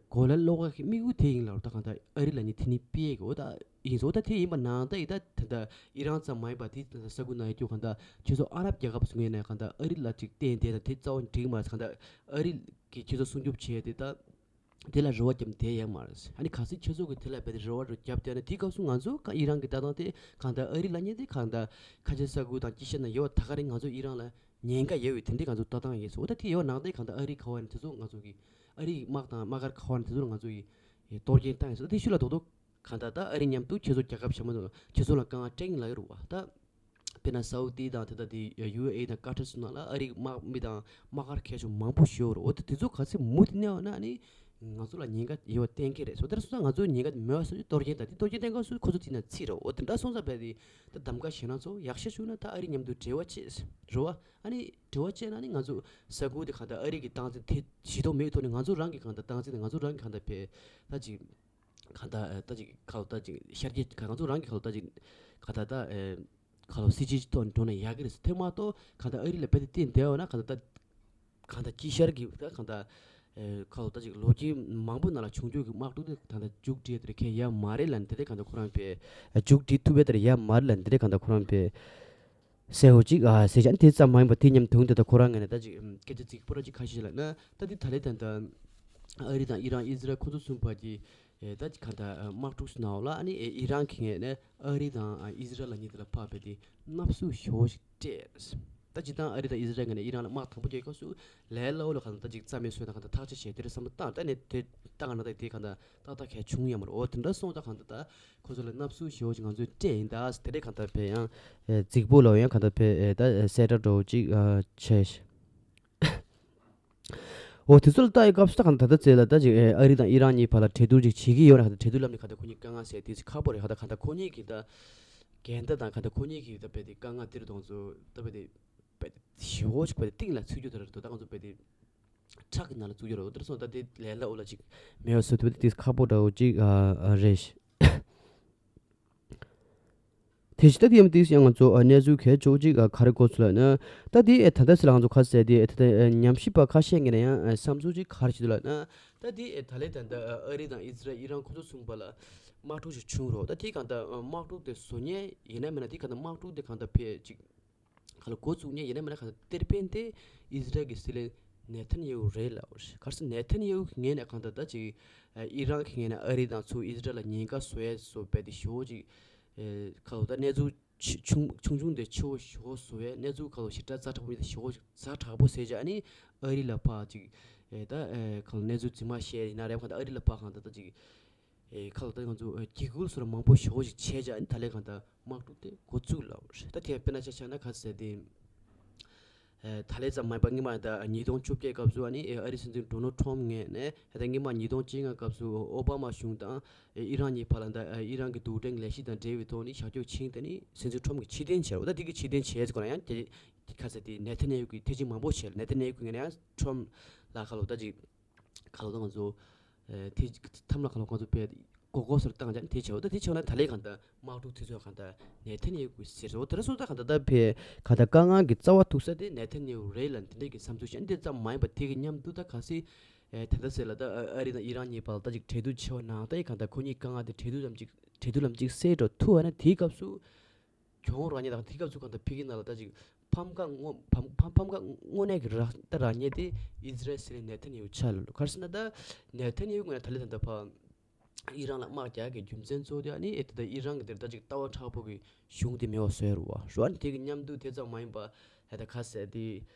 གོ་ལ་ལོག་གི་དམིགས་ཡུལ་དེ་ཡིན་ལ་ད་གང་ལྟར་ཨ་རི་ལ་ནི་དེ་ནི་པེ་གི་འོ་ད་ཡིན་སོ་ད་དེ་ཡིན་པ་ནང་ད་ཡི་ད་ད་ལྟ་ཨི་རན་ཙམ་མ་ཡིན་པ་དེ་ད་ས་ཁུལ་ནང་ཡོད་རྒྱུ་གང་ལྟར་ཁྱོད་ཚོ་ཨ་རབ་རྒྱལ་ཁབ་སུ་ངོས་ནས་གང་ལྟར་ཨ་རི་ལ་ཅིག་བརྟེན་དེ་ད་དེ་རྩ་བ་འགྲིག་མ་གང་ལྟར་ཨ་རི་གི་ཁྱེད་ཚོ་སྲུང་སྐྱོབ་བྱས་ཏེ་ད་དེ་ལ་རེ་བ་བརྒྱབ་བསྡད་ཡོད་མ་རེད། ཨ་ནི་གལ་སྲིད་ཁྱེད་ཚོ་གི་དེ་ལ་རྦད་དེ་རེ་བ་རུ་བརྒྱབ་བསྡད་ན་དེའི་སྐབས་སུ་ང་ཚོ་ཀ་ཨི་རན་གི་ལྟ་སྟངས་དེ་གང་ལྟར་ཨ་རི་ལབ་མཁན་དེ་གང་ལྟར་ཁ་ཆེ་ས་ཁུལ་དང་དཀྱིལ་ཤར་ནང་ཡོད་པ་ད་ག་རེ་ང་ཚོ་ཨི་རན་ལ་ཉེན་ཁ་ཡོད་པའི་དེ་འདྲའི་ང་ཚོ་ལྟ་སྟངས་ཡིན་སོང་། འོ་ད་དེ་ཡོད་ནང་དེ་གང་ལྟར་ཨ་རི་ཁ་བ་ནས་དེ་ཚོ་ང་ཚོ་གི་ཨ་རིའི་དམག་དང་དམག་སྒར་ཁ་བ་ནས་དེ་ཚོ་ང་ཚོ་གི་གཏོར་སྐྱོན་བཏང་ཡིན་སོང་། ད་དེ་ཤུལ་ལ་རྡོག་རྡོག་གང་ལྟར་ད་ཨ་རི་མཉམ་དུ་ཁྱེད་ཚོ་རྒྱལ་ཁབ་ཆེན་མོ་དང་ཁྱེད་ཚོ་ལ་དཀའ་ངལ་སྤྲད་ཡིན་ལབ་ཡོད་རེད་བ། ད་དཔེར་ན་སའུ་དི་དང་དེ་ད་དེ་ཡུ་ཨེ་ཨི་དང་ཀ་ཏར་སོགས་ནང་ལ་ཨ་རིའི་དམག་མི་དང་དམག་སྒར་གལ་ཆེན་མང་པོ་ཞིག་ཡོད་རེད། འོ་ད་དེ་ཚོ་ག་ཚོད་མུ་མཐུད་གནས་པ་ན་ཨ་ནི་ ང་ཚོ་ལ་ཉེན་ཁ་ཡོད་པ་གཏན་འཁེལ་རེད། སོ་དེར་སོང་ཙང་ང་ཚོ་ཉེན་ཁ་མེད་པ་བཟོ་རྒྱུ་གཏོར་སྐྱོན་དང་དེ་གཏོར་སྐྱོན་གཏན་འཁེལ་སུ་ཁོ་ཚོ་དེ་ན་ཚིག་རེད། འོ་དེ་འདྲ་སོང་ཙང་རྦད་དེ་ད་གདམ་ག་ཞེད་སྣང་ཚོ་ཡག་ཤོས་བྱུང་ན་ད་ཨ་རི་མཉམ་དུ་འབྲེལ་བ་བྱེད་རེད་བ། ཨ་ནི་འབྲེལ་བ་བྱས་ན་ནི་ང་ཚོ་ས་ཁུལ་དེ་གང་ལྟར་ཨ་རི་གི་སྟངས་འཛིན་དེ་ཇི་ལྟར་མེད་ཐོག་ནས་ང་ཚོ་རང་གི་གང་ལྟར་སྟངས་འཛིན་དེ་ང་ཚོ་རང་གི་གང་ལྟར་བས་ད་ཅིག་གང་ལྟར་ད་ཅིག་གང་ལྟར་ཅིག་ཤར་རྒྱས་ང་ཚོ་རང་གི་གང་ལྟར་ད་ཅིག་གང་ལྟར་ད། ཁ་ལོ་སྲིད་ཇུས་ཐོག་འགྲོ་ན་ཡག་གི་རེད་ཟེར། དེ་མ་གཏོགས་གང་ལྟར་ཨ་རི་ལ་རྦད་དེ་བརྟེན་བསྡད་ཡོད་ན་གང་ལྟར་ད་གང་ལྟར་དཀྱིལ་ཤར་གྱི་ད་གང་ལྟར་ཁ་ལོ་ད་ཅིག་ལོ་རྒྱུས་མང་པོ་ནང་ལ་བྱུང་རྒྱུ་གི་དམག་འཁྲུག་དེ་གང་ལྟར་མཇུག་སྒྲིལ་དེ་གལ་ཡ་མ་རེད་ལབ་ནས་དེ་རེད། གང་ལྟར་ཁོ་རང་པས་མཇུག་སྒྲིལ་ཐུབ་པའི་དེ་རེད་ཡ་མ་རེད་ལབ་ནས་དེ་རེད། གང་ལྟར་ཁོ་རང་པས་གསལ་བོ་ཅིག་ཨ་ཟེར་བྱས་ཨ་ནི་དེ་ཙམ་མ་ཡིན་པ་དེ་མཉམ་དུ་ད་ཁོ་རང་ངོས་ནས་ད་ཅིག་སྐད་ཆ་རྫིག་པོ་ར་ཅིག་ཁ་ཤས་ལབ་ན་ད་དེ་ད་ལས་ད་ལྟ་ཨ་རི་དང་ཨི་རན་ཨི་ཟི་རལ་ཁོ་ཚོ་གསུམ་བར་གྱི་ཨེ་ད་གང་ལྟར་དམག་འཁྲུག་སུ་ནའོ་ལ་ཨ་ནི་ཨེ་ཨི་རན་གྱི་ངོས་ནས་ཨ་རི་དང་ཨི་ཟི་རལ་གཉིས་དེ་ལ་ཕར་རྦད་དེ་མནའ་ཟུག་ཞེ་པོ་ཞིག་སྤྲད། ད་སྤྱིར་བཏང་ཨ་རི་དང་ཨི་ཟི་རལ་ངོས་ནས་ཨི་རན་ལ་དམག་དང་པོ་རྒྱག་སྐབས་སུ་ལས་སླ་པོ་ལ་གང་ལྟར་ད་ཅིག་རྩ་མེད་བཟོས་ན་གང་ལྟར་ཐག་གཅོད་བྱས་དེ་རེད་བསམ་བློ་བཏང་། ད་ནས་དེ་བཏང་ན་ད་དེ་གང་ལྟར་ཏག་ཏག་གས་བྱུང་ཡོད་མ་རེད། འོ་དེ་འདྲ་སོང་ཙང་གང་ལྟར་ད་ཁོ་ཚོ་ལ་མནའ་ཟུག་ཞེ་པོ་ཞིག་ང་ཚོས་སྤྲད་ཡིན། ད་དེ་རེད། གང་ལྟར་བས་ཡང་ཨེ་རྫིག་པོ་ལ་ཡང་གང་ལྟར་བས་ཨེ་ད་ཨེ་གསལ་བསྒྲགས་འདྲ་པོ་ཅིག་ཨ་བྱས། འོ་དེ་ཚོ་ལ་ལྟ་ཡི་སྐབས་སུ་ད་གང་ད་ལྟ་ཚེ་ལ་ད་ཅིག་ཨ་རི་དང་ཨི་རན་གཉིས་བར་ལ་གྲོས་བསྡུར་ཅིག་བྱེད་ཀྱི་ཡོད་ན་གང་ད་གྲོས་བསྡུར་ལམ་ནས་གང་ད་ཁོ་གཉིས་དཀའ་ངལ་སེལ་དེ་ཁག་པོ་རེད། གང་ད་གང་ད་ཁོ་གཉིས་ཀྱི་ད་འགལ་ཟླ་དང་གང་ད་ཁོ་གཉིས་ཀྱི་ད་རྦད་དེ་དཀའ་ངལ་དེ་རུ་གདོང་ཚོ་ད་རྦད་དེ་རྦད་དེ་ཞེ་པོ་ཅིག་རྦད་དེ་གཏིང་ལ་ཚུད་རྒྱུ་དེ་རེད་འདུག་ད་ང་ཚོ་རྦད་དེ་ཁྲག་གི་ནང་ལ་ཚུད་རྒྱུ་རེད། འོ་དེར་སོང་ད་དེ་ལས་སླ་པོ་ལ་ཅིག་མེད་པ་བཟོ་ཐུབ་པ་དེ་ཁག་པོ་འདྲ་པོ་ཅིག་ཨ་ཨ་རེད། དེ་བཞིན་ད་དེ་ཡང་དེ་ཡང་ང་ཚོ་ཨ་གནས་ཚུལ་གལ་ཆེ་བོ་ཅིག་ཨ་ག་རེ་གོ་ཚུལ་ལབ་ན། ད་དེ་ཨེ་ད་ལྟ་ཚེ་ལ་ང་ཚོ་ཁ་གསལ་དེ་ཨེ་ད་ལྟ་ཨེ་ཉམས་ཞིབ་པ་ཁ་ཤས་ངོས་ནས་ཡང་ཨེ་བསམ་ཚུལ་ཅིག་ག་རེ་བྱེད་འདུག་ལབ་ན། ད་དེ་ཨེ་ད་ལས་ད་ལྟ་ཨ་རི་དང་ཨི་ཟི་རལ་ཨི་རན་ཁོ་ཚོ་གསུམ་པ་ལ་དམག་འཁྲུག་ཅིག་བྱུང་རོགས། ད་དེ་གང་ལྟར་ཨ་དམག་འཁྲུག་དེ་བཟོ་མཁན་ཡིན་ན་མིན་ན་དེ་གང་ལྟར་དམག་འཁྲུག་དེ་གང་ལྟར་ཕལ་ཅིག་ག་ལ་འགོ་བཙུགས་མཁན་ཡིན་ན་མིན་ན་གང་ལྟར་གཏེར་དཔོན་དེ་ཨི་ཟི་རལ་གྱི་སྲིད་བློན་ནེ་ཐན་ཡེ་ཧུ་རེད་ལབ་པ་རེད། ག་རེ་ཟེར་ན་ནེ་ཐན་ཡེ་ཧུ་གི་ངོས་ནས་གང་ལྟར་ད་ཅིག་ཨི་རན་གྱི་ངོས་ནས་ཨ་རི་དང་ཚུར་ཨི་ཟི་རལ་ལ་ཉེན་ཁ་བཟོ་ཡས་བཟོ་བས་དེ་ཞེ་པོ་ཅིག་ཨེ་ག་ལ་ད་གནས་ཚུལ་ཆེ་ཆུང་ཆུང་ཆུང་དེ་ཆེ་བོ་ཞེ་པོ་བཟོ་བས་གནས་ཚུལ་ག་ལ་ཞེ་དྲག་ཛ་དྲག་པོ་ཡིན་ད་ཞེ་པོ་ཅིག་ཛ་དྲག་པོ་ཟེར་བྱས་ཨ་ནི་ཨ་རི་ལ་ཕར་ཅིག་ཨེ་ད་ཨེ་ག་ལ་གནས་ཚུལ་རྫུན་མ་བཤད་ཡིན་ན་རེད། གང་ལྟར་ཨ་རི་ལ་ཕར་གང་ལྟར་ད་ཅིག་ཨེ་ཁ་ལོ་ད་ང་ཚོ་ཨེ་འཇིགས་སྐུལ་སོགས་མང་པོ་ཞེ་པོ་ཞིག་བྱས་བྱས་ཨ་ནི་ད་ལས་གང་ལྟར་དམག་འཁྲུག་དེ་འགོ་བཙུགས་ལབ་པ་རེད། ད་དེ་དཔེར་ན་ཆ་བཞག་ན་ག་ཟེར་དེ་ཨེ་ད་ལས་ཙམ་མ་ཡིན་པ་སྔོན་མ་ད་ཉིས་སྟོང་བཅོ་བརྒྱད་སྐབས་སུ་ཨ་ནི་ཨེ་ཨ་རི་སྲིད་འཛིན་ཌོ་ནལ་ཊམ་ངོས་ནས་ད་སྔོན་མ་ཉིས་སྟོང་བཅོ་ལྔ་སྐབས་སུ་ཨོ་བྷ་མ་གཞུང་དང་ཨེ་ཨི་རན་གཉིས་བར་ལ་ད་ཨེ་ཨི་རན་གྱི་རྡུལ་ཕྲན་ལས་གཞི་དང་འབྲེལ་བའི་ཐོག་ནས་བྱ་སྤྱོད་ཕྱིན་ད་ནི་སྲིད་འཛིན་ཊམ་གྱིས་ཕྱིར་འཐེན་བྱས་རེད། ད་དེ་གི་ཕྱིར་འཐེན་བྱས་ཟེར་གོ་ན་ཡང་དེ་ག་ཟེར་དེ་ནེ་ཐན་ཡེ་ཧུ་གིས་ཐེངས་མང་པོ་བྱས་ལ་ནེ་ཐན་ཡེ་ཧུ་གི་ངོས་ནས་ཡང་ཊམ་ལ་ཁ་ལོ་ད་ཅིག་ག་ལ་ད་ང་ཚོ་ཨེ་དེ་ཐམ་ལ་ག་ལ་ང་ཚོ་དཔེ་མགོ་སྐོར་སོར་བཏང་ཅན་དེ་བྱེད་འོ་ད་དེ་བྱེད་ན་ད་ལས་གང་ལྟར་དམག་འཁྲུག་དེ་ཚོ་གང་ལྟར་ནེ་ཐན་ཡེ་ཧུ་ཟེར་འོ་ད་ར་སོ་ད་གང་ལྟར་ད་ཕེ་གང་ལྟར་དཀའ་ངལ་གྱི་རྩ་བ་ཐུག་ས་དེ་ནེ་ཐན་ཡེ་ཧུ་རེད་ལ་དེ་འདྲས་ཀྱི་བསམ་ཚུལ་བཤད་འདི་ཙམ་མ་ཡིན་པ་དེ་གི་མཉམ་དུ་ད་ག་སི་ཨེ་ད་ལྟ་ཟེར་ལ་ད་ཨ་རི་དང་ཨི་རན་གཉིས་བར་ལ་ད་ཅིག་གྲོས་བསྡུར་བྱེད་པ་ནང་ད་ཡི་གང་ལྟར་ཁོ་གཉིས་དཀའ་ངལ་དེ་གྲོས་བསྡུར་ལམ་ཅིག་གྲོས་བསྡུར་ལམ་ཅིག་སེལ་འགྲོ་ཐུབ་པ་ན་དེའི་སྐབས་སུ། གྱོང་རག་ཉེན་དང་དེ་སྐབས་སུ་གང་ལྟར་ཕ་གི་ནང་ལ་ད་ཅིག་ཕམ་ཁ་སྔོན་ཕམ་ཕམ་ཕམ་ཁ་དངོས་གནས་ཀྱི་རག་ད་རག་ཉེན་དེ་ཨི་ཟི་རལ་སྲིད་བློན་ནེ་ཐན་ཡེ་ཧུ་ཆགས་ལ་ལོ་ག་རེ་ཟེར་ན་ད་ནེ་ཐན་ཡེ་ཧུ་ངོས་ནས་ད་ལས་ད་ལྟ་ཕ་ཨི་རན་ལ་དམག་རྒྱག་གི་རྒྱུ་མཚན་གཙོ་བོ་དེ་ཨ་ནི་ཨེ་ད་ལྟ་ཨི་རན་གི་དེར་ད་ཅིག་ལྟ་བ་མཁྲེགས་པོ་གི་གཞུང་དེ་མེད་པ་བཟོས་རུ་བ་རུ་ཨ་ནི་དེ་གི་མཉམ་དུ་དེ་ཙམ་མ་ཡིན་པ་ཨེ་ད་ག་ཟེར་དེ་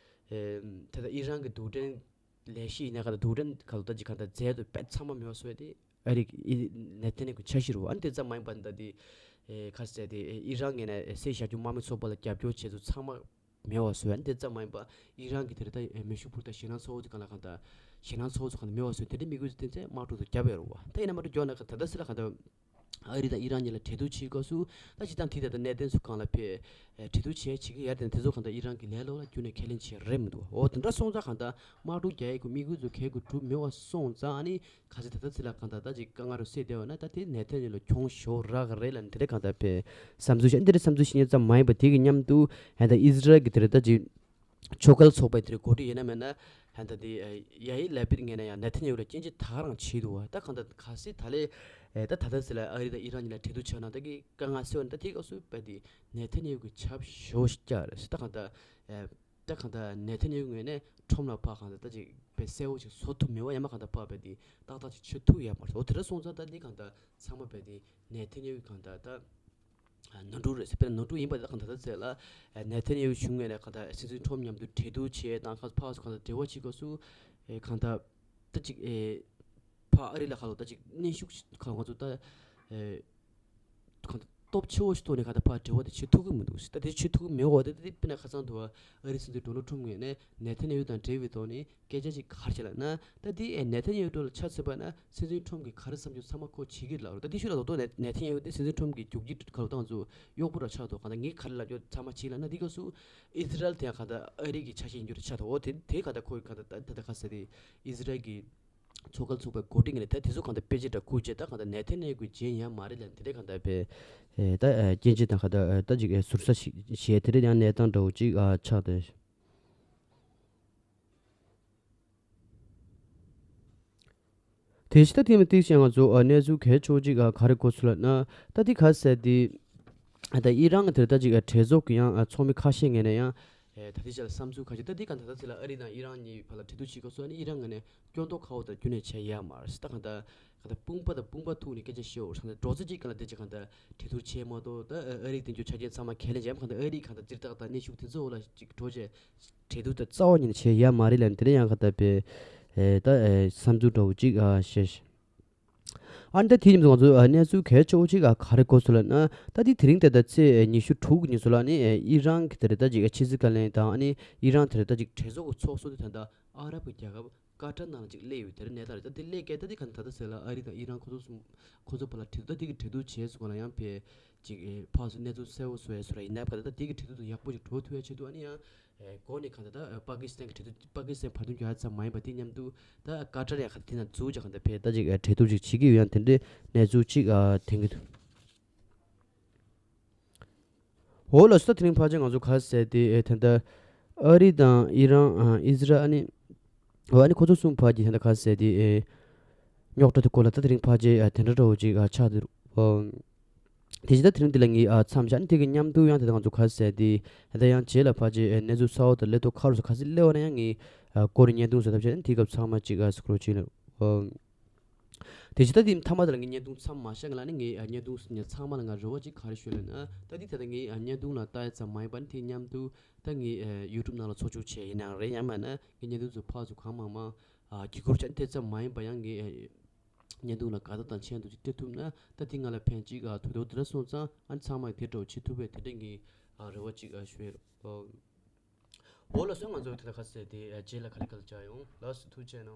ཨེ་ད་ལྟ་ཨི་རན་གི་རྡུལ་ཕྲན་ལས་གཞི་ཡིན་ན་ག་ད་རྡུལ་ཕྲན་ག་ལ་ད་ཅིག་ག་ད་རྫས་དུ་དཔེ་ཚང་མ་མེད་པ་བཟོས་ཏེ། ཨ་རིག་ཨི་ནེ་ཐན་ཡེ་ཧུ་གི་འཆར་གཞི་རུ་ཨ་ནི་དེ་ཙམ་མ་ཡིན་པ་འདི་ད་དེ་ཨེ་ག་ཟེར་དེ་ཨེ་ཨི་རན་ངོས་ནས་ཨེ་སེ་བཞག་རྒྱུ་དམག་མི་ཚོགས་པ་ལ་རྒྱབ་སྐྱོར་བྱེད་ཚུལ་ཚང་མ་མེད་པ་བཟོས། ཨ་ནི་དེ་ཙམ་མ་ཡིན་པ་ཨི་རན་གྱི་དེ་རེད་ད་ཨེ་མེ་ཤུགས་འཕུར་མདའ་ཞེད་སྣང་ཚ་བོ་ཅིག་གང་ལ་གང་ལྟར་ཞེད་སྣང་ཚ་བོ་ཚོ་གང་ལྟར་མེད་པ་བཟོས། དེ་འདྲའི་དམིགས་ཡུལ་དེ་ཚོ་དམག་འཁྲུག་ཏུ་བརྒྱབ་ཡོད་རུ་བ། ད་ཡིན་ན་མ་གཏོགས་མགྱོགས་ན་ག་ད་ལྟ་སི་ལ་གང་ལྟར་ཨ་རི་དང་ཨི་རན་གཉིས་ལ་གྲོས་བསྡུར་བྱེད་སྐབས་སུ་ད་སྤྱིར་བཏང་དེ་ལྟར་གནད་དོན་ཚོ་གང་ལ་ཕེ་ཨེ་གྲོས་བསྡུར་བྱས་བྱེད་ཀྱི་ཡར་དེ་དེ་ཚོ་གང་ལྟར་ཨི་རན་གྱི་ལས་སློབ་ལ་རྒྱུན་ནས་ཁས་ལེན་བྱེད་རེད་མི་འདུག་འོ་དེ་འདྲ་སོང་ཙང་གང་ལྟར་དམག་འཁྲུག་རྒྱག་ཡས་ཀྱི་དམིགས་ཡུལ་ཚོ་གལ་དགོས་གྲུབ་མེད་པ་སོང་ཙང་ཨ་ནི་ག་ཚོད་ད་ལྟ་ཚེ་ལ་གང་ལྟར་ད་ཅིག་དཀའ་ངལ་རུ་སེལ་བསྡད་པ་ན་ད་དེ་ནེ་ཐན་ཡེ་ཧུ་ལ་གྱོང་ཞོ་རག་གི་རེད་ལ་འདི་འདྲ་གང་ལྟར་ཕེ་བསམ་ཚུལ་བཤད་འདི་འདྲ་བསམ་ཚུལ་བཤད་མཁན་ཙམ་མ་ཡིན་པ་དེ་གི་མཉམ་དུ་ཧན་ད་ཨི་ཟི་རལ་གྱི་དེ་རེད་ད་ཅིག་ཕྱོགས་འགལ་ཚོགས་པའི་དེར་འགོ་ཁྲིད་ཡིན་ན་མིན་ན་ཧན་ད་དེ་ཡ་ཡི་ལ་པིད་ངོས་ནས་ཡང་ནེ་ཐན་ཡེ་ཧུ་ལ་སྐྱོན་བརྗོད་ད་ག་རང་བྱེད་འདུག་བ། ད་གང་ལྟར་ག་སྲིད་ད་ལས་ད་ད་ལྟ་ཟེར་ལ་ཨ་རི་དང་ཨི་རན་གཉིས་ལ་གྲོས་བསྡུར་བྱས་ན་ད་གི་དཀའ་ངལ་སེལ་བ་ནི་ད་དེ་སྐབས་སུ་བས་དེ་ནེ་ཐན་ཡེ་ཧུ་གི་ཆབ་ཞོ་ཞིག་བཀྱག་རེད་ད་གང་ལྟར་ད་གང་ལྟར་ནེ་ཐན་ཡེ་ཧུ་ངོས་ནས་ཁྲོམ་ལ་ཕར་གང་ལྟར་ད་ཅིག་བས་གསལ་བོ་ཞིག་བཟོ་ཐུབ་མེད་བ་ཡང་མ་གང་ལྟར་ཕར་བས་དེ་ཏག་ཏག་ཅིག་བྱེད་ཐུབ་ཡ་མ་རེད། འོ་དེ་འདྲ་སོང་ཙང་ད་དེ་གང་ལྟར་ཚང་མ་བས་དེ་ནེ་ཐན་ཡེ་ཧུ་གང་ལྟར་ད། ནོར་འཁྲུལ་རེད་ཟེར། དཔེར་ན་ནོར་འཁྲུལ་ཡིན་པ་དེ་གང་ལྟར་ད་ཚེ་ལ་ནེ་ཐན་ཡེ་ཧུ་གཞུང་ངོས་ནས་གང་ལྟར་སྲིད་འཛིན་ཁྲོམ་མཉམ་དུ་གྲོས་བསྡུར་བྱས་དང་ཁ་ཕར་ཚུར་གང་ལྟར་འབྲེལ་བ་བྱེད་སྐབས་སུ་གང་ལྟར་ད་ཅིག་ཕ་ཨ་རི་ལ་ཁ་ལོ་ད་ཅིག་གནོན་ཤུགས་ཁ་ང་ཚོ་ད་གང་ལྟར་ སྟོབས་ཆེ་བོ་ཞིག་ཐོག་ནས་ག་ད་ཕར་འབྲེལ་བ་དེ་བྱེད་ཐུབ་ཀྱི་མི་འདུག་ད་དེ་བྱེད་ཐུབ་ཀྱི་མེད་འོ། ད་དེ་དཔེར་ན་ཁ་སང་དུ་ཨ་རིའི་སྲིད་འཛིན་ཌོ་ནལ་ཊམ་ངོས་ནས་ནེ་ཐན་ཡ་ཧུ་དང་འབྲེལ་བའི་ཐོག་ནས་སྐད་ཆ་ཅིག་ག་རེ་བྱས་ལབ་ན། ད་དེ་ཨེ་ནེ་ཐན་ཡ་ཧུ་ལ་ཆ་མཚོན་པ་ན་སྲིད་འཛིན་ཊམ་གྱིས་ག་རེ་བསམ་རྒྱུ་ཚང་མ་ཁོ་བྱེད་ཀྱི་ལབ་རེད། ད་དེ་ཤུ་ལ་རྡོག་རྡོག་ནེ་ནེ་ཐན་ཡ་ཧུ་དེ་སྲིད་འཛིན་ཊམ་གྱི་རྒྱུག་ཁྱི་ག་རེ་བཏང་ཚུལ་གཡོག་པོ་ར་ཆགས་འདུག་ག་ད་ངས་ག་རེ་ལབ་རྒྱུ་ཚང་མ་བྱེད་ལབ་ན། དེ་སྐབས་སུ་ཨི་ཟི་རལ་དེ་ཡང་ག་ད་ཨ་རི་གི་ཆ་ཤས་ཡིན་རྒྱུ་ར་ཆགས་འདུག་འོ་དེ་དེ་ག་ད་ཁོའི་ག་ད་ད་ད་ག་ཟེར་དེ་ཨི་ཟི་རལ་གྱི་ཚོགས་འགལ་ཚོགས་པའི་འགོ་ཁྲིད་ངོས་ནས་ད་དེ་ཚོ་གང་ལྟར་དཔེ་ཆ་འདྲ་བསྐུར་རྗེས་ད་གང་ལྟར་ནེ་ཐན་ཡ་ཧུ་གི་རྗེས་ཡང་མ་རེད་ལབ་དེ་འདྲ་གང་ལྟར་དཔེ་ཨེ་ད་ཨེ་སྐྱོན་བརྗོད་དང་གང་ལྟར་ཨེ་ད་ཅིག་ཨེ་ཟུར་ཟ་ཞིག་བྱས་དེ་འདྲ་ཡང་གནས་སྟངས་འདྲ་བོ་ཅིག་ཨ་ཆགས་ཏེ། དེ་བཞིན་ད་དེ་མི་ཏིག་ཅན་ང་ཚོ་ཨ་གནས་ཚུལ་གལ་ཆེ་བོ་ཅིག་ཨ་ག་རེ་གོ་ཚུལ་ལབ་ན། ད་དེ་ག་ཟེར་དེ་ཨ་ད་ཨི་རན་གྱི་དེར་ད་ཅིག་ཨ་གྲོས་ཚོགས་ཀྱི་ཡང་ཨ་ཚོགས་མི་ཁ་ཤས་ངོས་ནས་ཡང་། ཨེ་ད་ལྟའི་ཆ་ལ་བསམ་ཚུལ་ཁ་ཤས་ད་འདི་ག་ད་ད་ཚེ་ལ་ཨ་རི་དང་ཨི་རན་གཉིས་བར་ལ་གྲོས་བསྡུར་བྱེད་སྐབས་སུ་ཨ་ནི་ཨི་རན་ངོས་ནས་སྐྱོན་འདོགས་ཁ་བོ་དང་རྒྱུན་ནས་བྱས་ཡོད་མ་རེད། ད་ག་ད་ག་ད་དཔུང་པ་དང་དཔུང་པ་ཐུག་ནས་སྐད་ཆ་བཤད་འོ་ད་འགྲོ་ཚེ་གཅིག་ག་ལ་དེ་ཅིག་ག་ད་གྲོས་བསྡུར་བྱས་མ་གཏོགས་ད་ཨ་རིའི་དེ་འཇོག་ཆ་རྐྱེན་ཚང་མ་ཁས་ལེན་བྱས་མ་ག་ད་ཨ་རིའི་ག་ད་སྤྱིར་བཏང་ད་གནས་ཤུགས་དེ་ཚོ་འོ་ལ་ཅིག་འགྲོ་བྱས་གྲོས་བསྡུར་ད་རྩ་བ་ཉིད་ནས་བྱས་ཡོད་མ་རེད་ལབ་དེ་ལ་ཡང་ག་ད་པའི་ཨེ་ད་ཨེ་བསམ་ཚུལ་འདྲ་བོ་ཅིག་ཨ་བཤད། ཨ་ནི་ད་དེ་ཉིན་ང་ཚོ་ཨ་གནས་ཚུལ་གལ་ཆེ་བོ་ཅིག་ཨ་ག་རེ་གོ་སོང་ལབ་ན། ད་དེ་དེ་རིང་དེ་ད་ཚེས་ཉི་ཤུ་དྲུག་ཉིན་སོང་ལ་ནི་ཨེ་ཨི་རན་གྱི་དེ་རེད་ད་ཅིག་ཨེ་ཕྱི་སྲིད་བཀའ་བློན་དང་ཨ་ནི་ཨི་རན་དེ་རེད་ད་ཅིག་གྲོས་ཚོགས་ཀྱི་ཚོགས་གཙོ་དེ་ད་ལྟ་ཨ་རབ་ཀྱི་རྒྱལ་ཁབ་ཀ་ཏར་ནང་ལ་ཅིག་སླེབས་ཡོད་དེ་རེད་གནས་སྟངས་རེད། ད་དེ་སླེབས་སྐད་ད་དེ་ག་ད་ད་ཟེར་ལ་ཨ་རི་དང་ཨི་རན་ཁོ་ཚོ་གསུམ་ཁོ་ཚོ་བར་ལ་གྲོས་ད་དེ་གི་གྲོས་བསྡུར་བྱས་སོང་ལ་ཡང་ཕེ་ཅིག་ཨེ་ཕར་ཚུར་གནས་ཚུལ་གསལ་བོ་བཟོ་ཡས་སོང་ལ་ཡིན་ན་ཕ་ད་ད་དེ་གི་གྲོས་བསྡུར་དུ་ཡག་པོ་ཅིག་འགྲོ་ཐུབ་ཡས་ཆེད་དུ་ཨ་ནི་ཡང་། ཨེ་འགོ་ནས་གང་ལྟར་ད་ཨེ་པ་ཀི་སི་ཐན་གྱི་གྲོས་བསྡུར་པ་ཀི་སི་ཐན་བར་འདུམ་རྒྱག་ཡ་ཙམ་མ་ཡིན་པ་དེ་མཉམ་དུ་ད་ཀ་ཏར་ཡང་ག་དེ་ན་འཛུལ་རྒྱག་གང་ལྟར་ཕེ་ད་ཅིག་ཨེ་གྲོས་བསྡུར་ཅིག་བྱེད་ཀྱི་ཡོད་ཡང་དེ་འདྲའི་གནས་ཚུལ་ཅིག་ཨ་ཐོན་གྱི་འདུག་འོ་ལགས་སོ། ད་དེ་རིང་ཕལ་ཆེར་ང་ཚོ་ག་ཟེར་དེ་ཨེ་ད་ལྟ་ཨ་རི་དང་ཨི་རན་ཨ་ཨི་ཟི་རལ་ཨ་ནི་འོ་ཨ་ནི་ཁོ་ཚོ་གསུམ་བར་གྱི་ད་ལྟ་ག་ཟེར་དེ་ཨེ་རྙོག་དྲ་དེ་སྐོར་ལ་ད་དེ་རིང་ཕལ་ཆེར་ཨེ་དེ་འདྲ་འདྲ་བོ་ཅིག་ཨ་ཆགས་འདུག་འོ། དེ་བཞིན་ད་དེ་རིང་འདི་ལ་ངས་ཨ་མཚམས་བཞག་ནས་དེ་གི་མཉམ་དུ་ཡང་དེ་ང་ཚོ་ག་ཟེར་དེ་ད་ཡང་རྗེས་ལ་ཕལ་ཆེར་ཨ་གནས་ཚུལ་གསར་བ་དང་ལས་ཐོག་ཁ་རུ་སོགས་ག་ཟེར་སླེབས་པ་ན་ཡང་ངས་ཨ་སྐོར་རེ་བརྙན་ཐུང་བཟོ་ཐབས་བྱས་ནས་དེ་སྐབས་ཚང་མ་གཅིག་ཨ་སྐོར་བྱས་ནས་ཨ་དེ་བཞིན་ད་དེ་མཐའ་མ་དེ་ལ་ངས་བརྙན་ཐུང་མཚམས་མ་བཞག་ལ་ནི་ངས་ཨ་བརྙན་ཐུང་ཚང་མ་ལ་ང་རེ་བ་གཅིག་ག་རེ་ཞུ་ལབ་ན་ད་དེ་ད་ལྟ་ངས་ཨ་བརྙན་ཐུང་ལ་ལྟ་ཡ་ཙམ་མ་ཡིན་པ་ནི་དེ་མཉམ་དུ་ད་ངས་ཨ་ཡུ་ཊུབ་ནང་ལ་ཚོགས་ཆུང་བྱས་ཡིན་ནའང་རེད་ཡང་མིན་ན་ངས་བརྙན་ཐུང་ཚོ་ཕར་ཚུར་གང་མང་མང་ཨ་བརྒྱུད་སྐུར་བྱས་ནས་དེ་ཙམ་མ་ཡིན་པ་ཡང་ངས་ཨ། བརྙན་ཐུང་ལ་དགའ་རྟགས་དང་མཆན་འདུག་ཅིག་སྤྲད་ཐུབ་ན་ད་དེ་ང་ལ་ཕན་ཅིག་ཨ་ཐུག་འདུག་དེ་འདྲ་སོང་ཙང་ཨ་ནི་ཚང་མས་དེ་འདྲ་བོ་བྱེད་ཐུབ་པའི་དེ་འདྲ་ངས་ཨ་རེ་བ་ཅིག་ཨ་ཞུ་ཡ་རེད། འོ་ལགས་སོ། ང་ཚོ་དེ་ལ་ཁ་གསལ་དེ་ཨ་རྗེས་ལ་ག་ལེ་ག་ལེ་བྱ་ཡོང་ལགས་སོ། ཐུགས་རྗེ་གནང་།